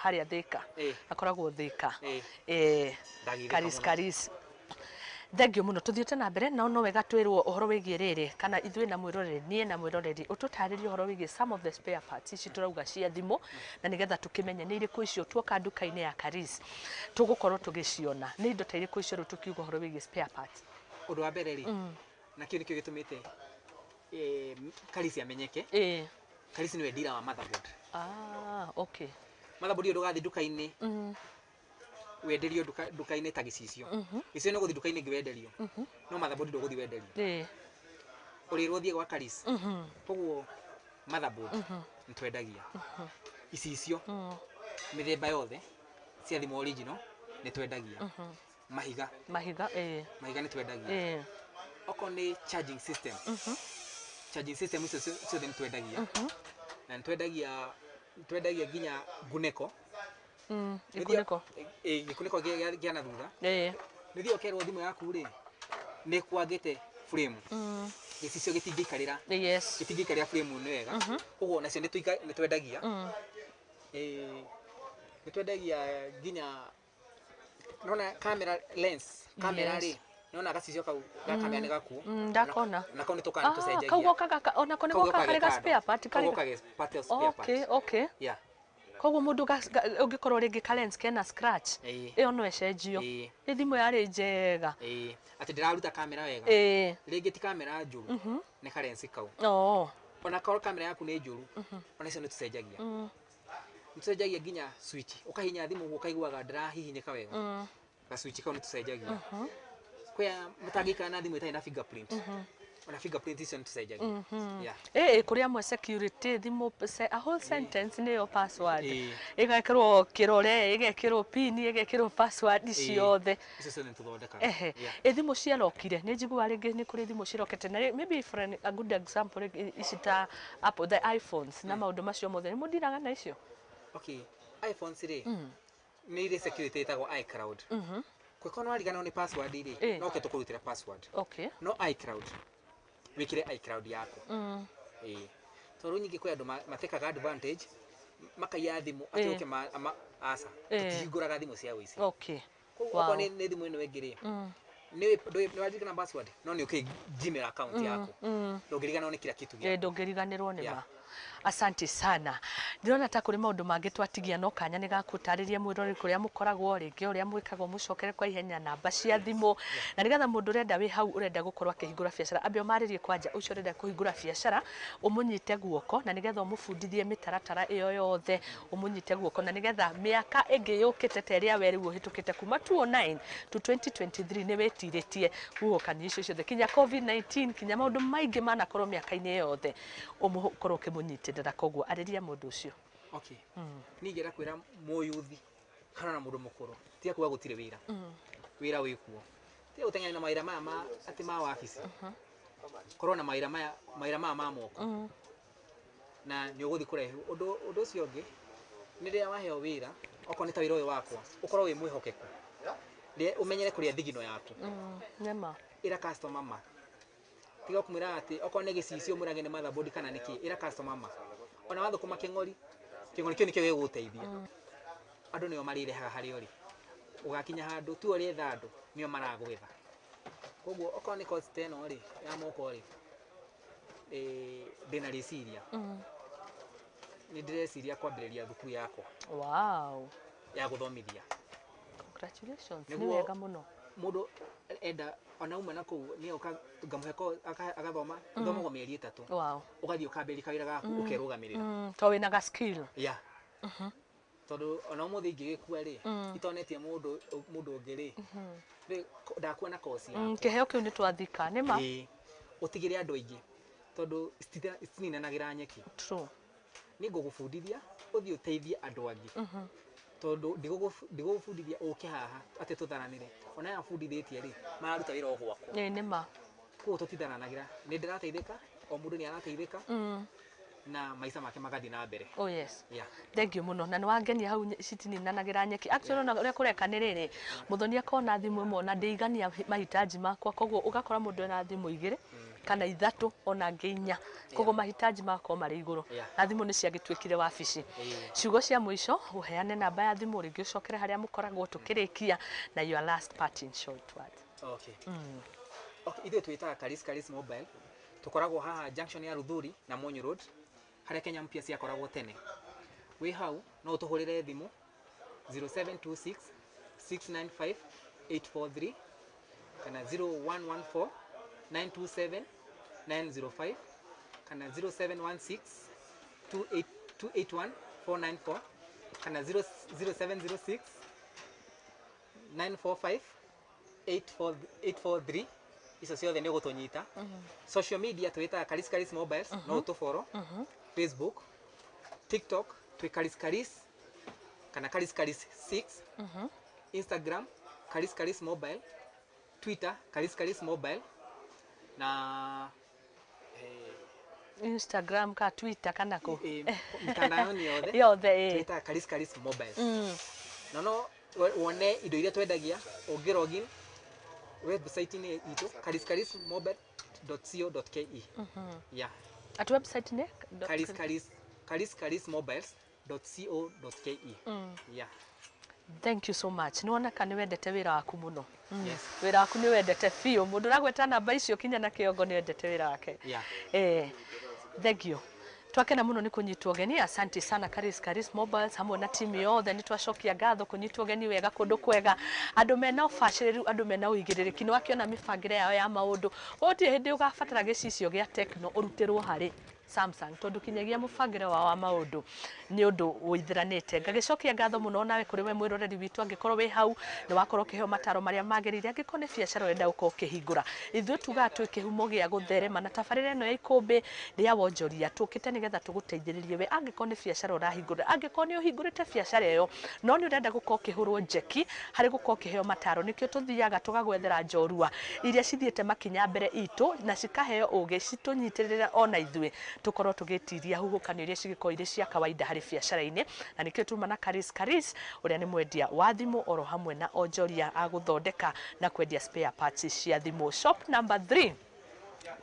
harĩa Thika. Akoragwo Thika. Karis Karis. Thank you mũno. Tũthiĩte na mbere na no wega twĩrwo ũhoro wĩgiĩ rĩrĩ kana ithuĩ na mwĩroreri, niĩ na mwĩroreri ũtũtarĩrie ũhoro wĩgiĩ some of the spare parts ici tũrauga cia thimũ na nĩgetha tũkĩmenye nĩ irĩkũ icio tuoka nduka-inĩ ya Karis tũgũkorwo tũgĩciona nĩ indo ta irĩkũ icio rĩu tũkiuga ũhoro wĩgiĩ spare parts. Ũndũ wa mbere rĩ, na kĩu nĩkĩo gĩtũmĩte Karis amenyeke. Karis nĩwe dealer wa motherboard. Okay. Motherboard ĩyo ndũgathiĩ nduka-inĩ wenderio nduka-inĩ ta gĩcicio. Gĩcicio nĩ ũgũthiĩ nduka-inĩ ĩngĩ wenderio. No motherboard ndũgũthiĩ wenderio. Ũrĩrwo ũthiĩ gwa Karis. Koguo motherboard nĩ twendagia. Icicio mĩthemba yothe cia thimũ original nĩ twendagia. Mahiga. Mahiga, Mahiga nĩ twendagia. Okorwo nĩ charging system. Charging system icio ciothe nĩ twendagia. Na nĩ twendagia nginya ngunĩko. Gĩkunĩko. Gĩkunĩko gĩa na thutha. Nĩ Nĩ thiĩ ũkerwo thimũ yaku rĩ nĩ kwagĩte frame, gĩcicio gĩtingĩikarĩra, gĩtingĩikarĩra frame nĩ wega. Ũguo nacio nĩ twendagia. Nĩ twendagia nginya nona camera lens, camera rĩ, nona gacicio kau ga kamera nĩ gakuo. Ndakona. Nako nĩ tũkaga, nĩ tũcenjagia. Kau gokaga onako nĩ Kau gokaga gokaga karĩ ga kando. spare part Kau karĩ gokaga part of spare part. Okay. Yeah. Koguo mũndũ ũngĩkorwo rĩngĩ ka lens kena scratch, ĩyo no ĩcenjio. Ĩ thimũ yarĩ njega. Ĩĩ, atĩ ndĩraruta kamera wega, rĩngĩ ti kamera njũru, nĩ ka lens kau. Ona korwo kamera yaku nĩ njũru, ona icio nĩ tũcenjagia. Nĩ tũcenjagia nginya switch, ũkahihinya thimũ ũguo ũkaiguaga ndĩrahihinyĩka wega, ga switch kau nĩ tũcenjagia. Kwĩ mũtangĩikara na thimũ ĩtarĩ na fingerprint, ona fingerprint icio nĩ tũcenjagia. Yeah. Ĩ kũrĩ amwe security thimũ a whole sentence nĩyo password. Ĩgekĩrwo kĩrore, ĩgekĩrwo pin, ĩgekĩrwo password ciothe. Icio ciothe nĩ tũthondekaga. Ehe. Ĩ thimũ ciarokire, nĩ njiguaga rĩngĩ nĩ kũrĩ thimũ cirokete na maybe for a good example rĩngĩ ici ta Apple, the iPhones na maũndũ macio mothe, nĩ mũndiraga na icio? Okay, iPhones rĩ, nĩ irĩ security ĩtagwo iCloud. Kũngĩkorwo nĩ wariganĩrwo nĩ password rĩ, no ũke tũkũrutĩre password. No iCloud, wĩkĩre iCloud yaku. Ĩĩ, tondũ nyingĩ kwĩ andũ matekaga advantage, makaiya thimũ atĩ ũke aca, tũtihingũraga thimũ cia ũici. Koguo okorwo nĩ thimũ ĩno ĩngĩ rĩ, nĩ waririkana password, no nĩ ũkĩ Gmail account yaku, ndũngĩriganĩrwo nĩ kila kitu gĩaku. Ndũngĩriganĩrwo nĩ ma. Asante sana. Ndĩrona ta kũrĩ maũndũ mangĩ twatigia, no kanya nĩ gakũtarĩria mwĩroreri kũrĩa mũkoragwo, rĩngĩ ũrĩa mwĩkagwo, mũcokere kwa ihenya namba cia thimũ, na nĩgetha mũndũ ũrenda wĩ hau ũrenda gũkorwo akĩhingũra biacara ambe ũmarĩrie kwanja ũcio ũrenda kũhingũra biacara, ũmũnyite guoko na nĩgetha ũmũbundithie mĩtaratara ĩyo yothe, ũmũnyite guoko na nĩgetha mĩaka ĩngĩ yũkĩte ta ĩrĩa we rĩu ũhĩtũkĩte kuma 2009 to 2023 nĩ wĩtirĩtie huhũkanio icio ciothe kinya COVID-19, kinya maũndũ maingĩ manakorwo mĩaka-inĩ yothe, ũkorwo ũkĩmũnyitĩrĩra. Koguo arĩria mũndũ ũcio. Okay, niĩ ingĩenda kwĩra mũyuthi kana na mũndũ mũkũrũ, tiga kuga gũtirĩ wĩra. Wĩra wĩ kuo. Tiga gũteng'era na mawĩra maya ma atĩ ma wabici, korwo na mawĩra maya, mawĩra maya ma moko, na nĩ ũgũthiĩ kũraihu. Ũndũ ũcio ũngĩ nĩ rĩrĩa waheo wĩra, okorwo nĩ ta wĩra ũyũ wakwa, ũkorwo wĩ mwĩhokeku. Ũmenyere kũrĩa thigino yaku. Nĩma. Ĩra customer ma, tiga kũmwĩra atĩ okorwo nĩ gĩcicio ũmwĩrage nĩ motherboard kana nĩ kĩ. Ĩra customer ma. Ona wathũkũma kĩng'ori, kĩng'ori kĩu nĩkĩo gĩgũgũteithia. Andũ nĩo marĩrehaga harĩa ũrĩ, ũgakinya handũ tu ũrĩetha andũ nĩo maragwetha. Koguo okorwo nĩ course ta ĩno rĩ ya moko rĩ, ndĩna rĩciria, nĩ ndĩreciria kwambĩrĩria thukuru yakwa ya gũthomithia. Congratulations, nĩ Nĩguo wega mũno. Mũndũ enda ona uma na kũu nĩ oka ngamũhe agathoma, ithomagwo mĩeri 3. Ũgathiĩ ũkambĩrĩria kawĩra gaku, ũkerũgamĩrĩra. To wĩna ga skill. Yeah, tondũ ona ũmũthĩ ingĩgĩkua rĩ, itonetie mũndũ ũngĩ rĩ, ndakua na koci yakwa. Kĩheo kĩu nĩ twathika nĩ ma. Ĩĩ. Ũtigĩre andũ aingĩ, tondũ citininanagĩra nyeki. Nĩ ngũgũbundithia ũthiĩ ũteithie andũ angĩ, tondũ ndigũgũbundithia ũke haha atĩ tũtharanĩre. Ona aya bundithĩtie rĩ, mararuta wĩra o gwakwa. Ĩ nĩ ma. Koguo tũtitharanagĩra, nĩ ndĩrateithĩka, o mũndũ nĩ arateithĩka na maica make magathiĩ na mbere. Oh yes. Yeah. Thank you mũno, na nĩ wangenia hau citininanagĩra nyeki. Actually, ona ũrĩa kũreka nĩ rĩrĩ, mũthoni akona thimũ ĩmwe ona ndĩigania mahitaji makwa, koguo ũgakora mũndũ ena thimũ igĩrĩ kana ithatũ, ona angĩ inya, koguo mahitaji magakorwo marĩ igũrũ. Na thimũ nĩ ciagĩtuĩkire wabici. Ciugo cia mũico, ũheane namba ya thimũ rĩngĩ, ũcokere harĩa mũkoragwo tũkĩrĩkia na your last part in short words. Okay, ithuĩ twĩtaga Karis Karis Mobile. Tũkoragwo haha junction ya Ruthuri na Monyo Road, harĩa Kenya Mpya ciakoragwo tene. Wĩ hau no ũtũhũrĩre thimũ 0726 695 843 kana 0114 927 905 kana 0716 28 281 494 kana 0 0706 945 843. Icio ciothe nĩ ũgũtũnyita. Social media twĩtaga Karis Karis Mobiles, no ũtũfollow Facebook, TikTok twĩ Karis Karis kana Karis Karis 6, Instagram Karis Karis Mobile, Twitter Karis Karis Mobile na Instagram ka Twitter kana kũ? Mitandao-inĩ yothe yothe ĩ. Twĩtaga Karis Karis Mobile. Na no wone indo iria twendagia ũngĩ login Website-inĩ itũ kariskarismobile.co.ke. Yeah. At website nĩ? Kariskarismobiles.co.ke. Yeah. Thank you so much. Nĩ woneka nĩ wendete wĩra waku mũno. Yes. Wĩra waku nĩ wendete biũ. Mũndũ ũragweta namba icio kinya na kĩongo nĩ wendete wĩra wake. Yeah. Thank you. Twakena muno nĩ kũnyitwo ũgeni. Asante sana Karis Karis Mobiles hamwe na timu yothe. Nĩ twacokia ngatho kũnyitwo ũgeni wega kũndũ kwega, andũ mena ũbacĩrĩru, andũ mena ũigĩrĩrĩki. Nĩ wakĩona mĩbangĩre yao ya maũndũ. Gũtirĩ hĩndĩ ũgabatara gĩcicio gĩa Tecno ũrutĩrwo harĩ Samsung, tondũ kinyagia mũbangĩre wao wa maũndũ nĩ ũndũ ũithĩranĩte. Ngagĩcokia ngatho mũno nawe kũrĩ we mwĩroreri witũ, angĩkorwo wĩ hau nĩ wakorwo ũkĩheo mataro marĩa magĩrĩire. Angĩkorwo nĩ biacara ũrenda gũkorwo ũkĩhingũra, ithuĩ tugaga twĩ kĩhumo gĩa gũtherema na tabarĩra ĩno ya ikũmbĩ rĩa wonjoria tũkĩte nĩgetha tũgũteithĩrĩrie we. Angĩkorwo nĩ biacara ũrahingũra, angĩkorwo nĩ ũhingũrĩte biacara ĩyo no nĩ ũrenda gũkorwo ũkĩhũrwo njeki harĩ gũkorwo ũkĩheo mataro, nĩkĩo tũthiaga tũgagwethera njorua iria cithiĩte makinya mbere itũ na cikaheo ũgĩ citũnyitĩrĩre ona ithuĩ tũkorwo tũgĩtiria huhũkanio iria cigĩkorwo irĩ cia kawaida harĩ biacara-inĩ. Na nĩkĩo tuma na Karis Karis ũrĩa nĩ mwendia wa thimũ oro hamwe na onjoria a gũthondeka na kwendia spare parts cia thimũ. Shop number 3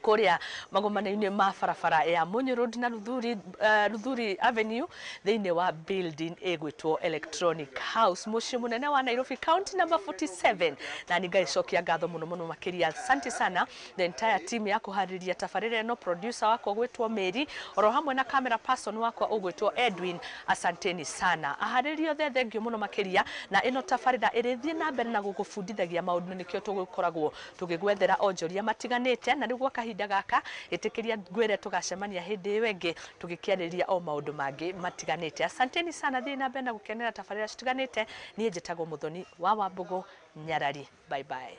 kũrĩa magomano-inĩ ma barabara ya Munyu Road na Luthuri Avenue thĩinĩ wa building ĩgwĩtwo Electronic House, mũciĩ mũnene wa Nairobi, county number 47. Na nĩ ngagĩcokia ngatho mũno mũno makĩria. Asante sana the entire team ya kũharĩria tabarĩra ĩno, producer wakwa ũgwĩtwo Mary oro hamwe na camera person wakwa ũgwĩtwo Edwin. Asanteni sana aharĩria othe, thengio mũno makĩria. Na ĩno tabarĩra ĩrĩthiĩ na mbere na gũgũbundithagia maũndũ, nĩkĩo tũgũkoragwo tũgĩgwethera onjoria matiganĩte. Na rĩu gwa kahinda gaka ĩtĩkĩria ngwĩre tũgacemania hĩndĩ ĩyo ĩngĩ tũgĩkĩarĩria o maũndũ mangĩ matiganĩte. Asanteni sana, thiĩ na mbere na gũkenera tabarĩra citiganĩte. Niĩ njĩtagwo Mũthoni wa Wambũgũ Nyarari. Bye bye.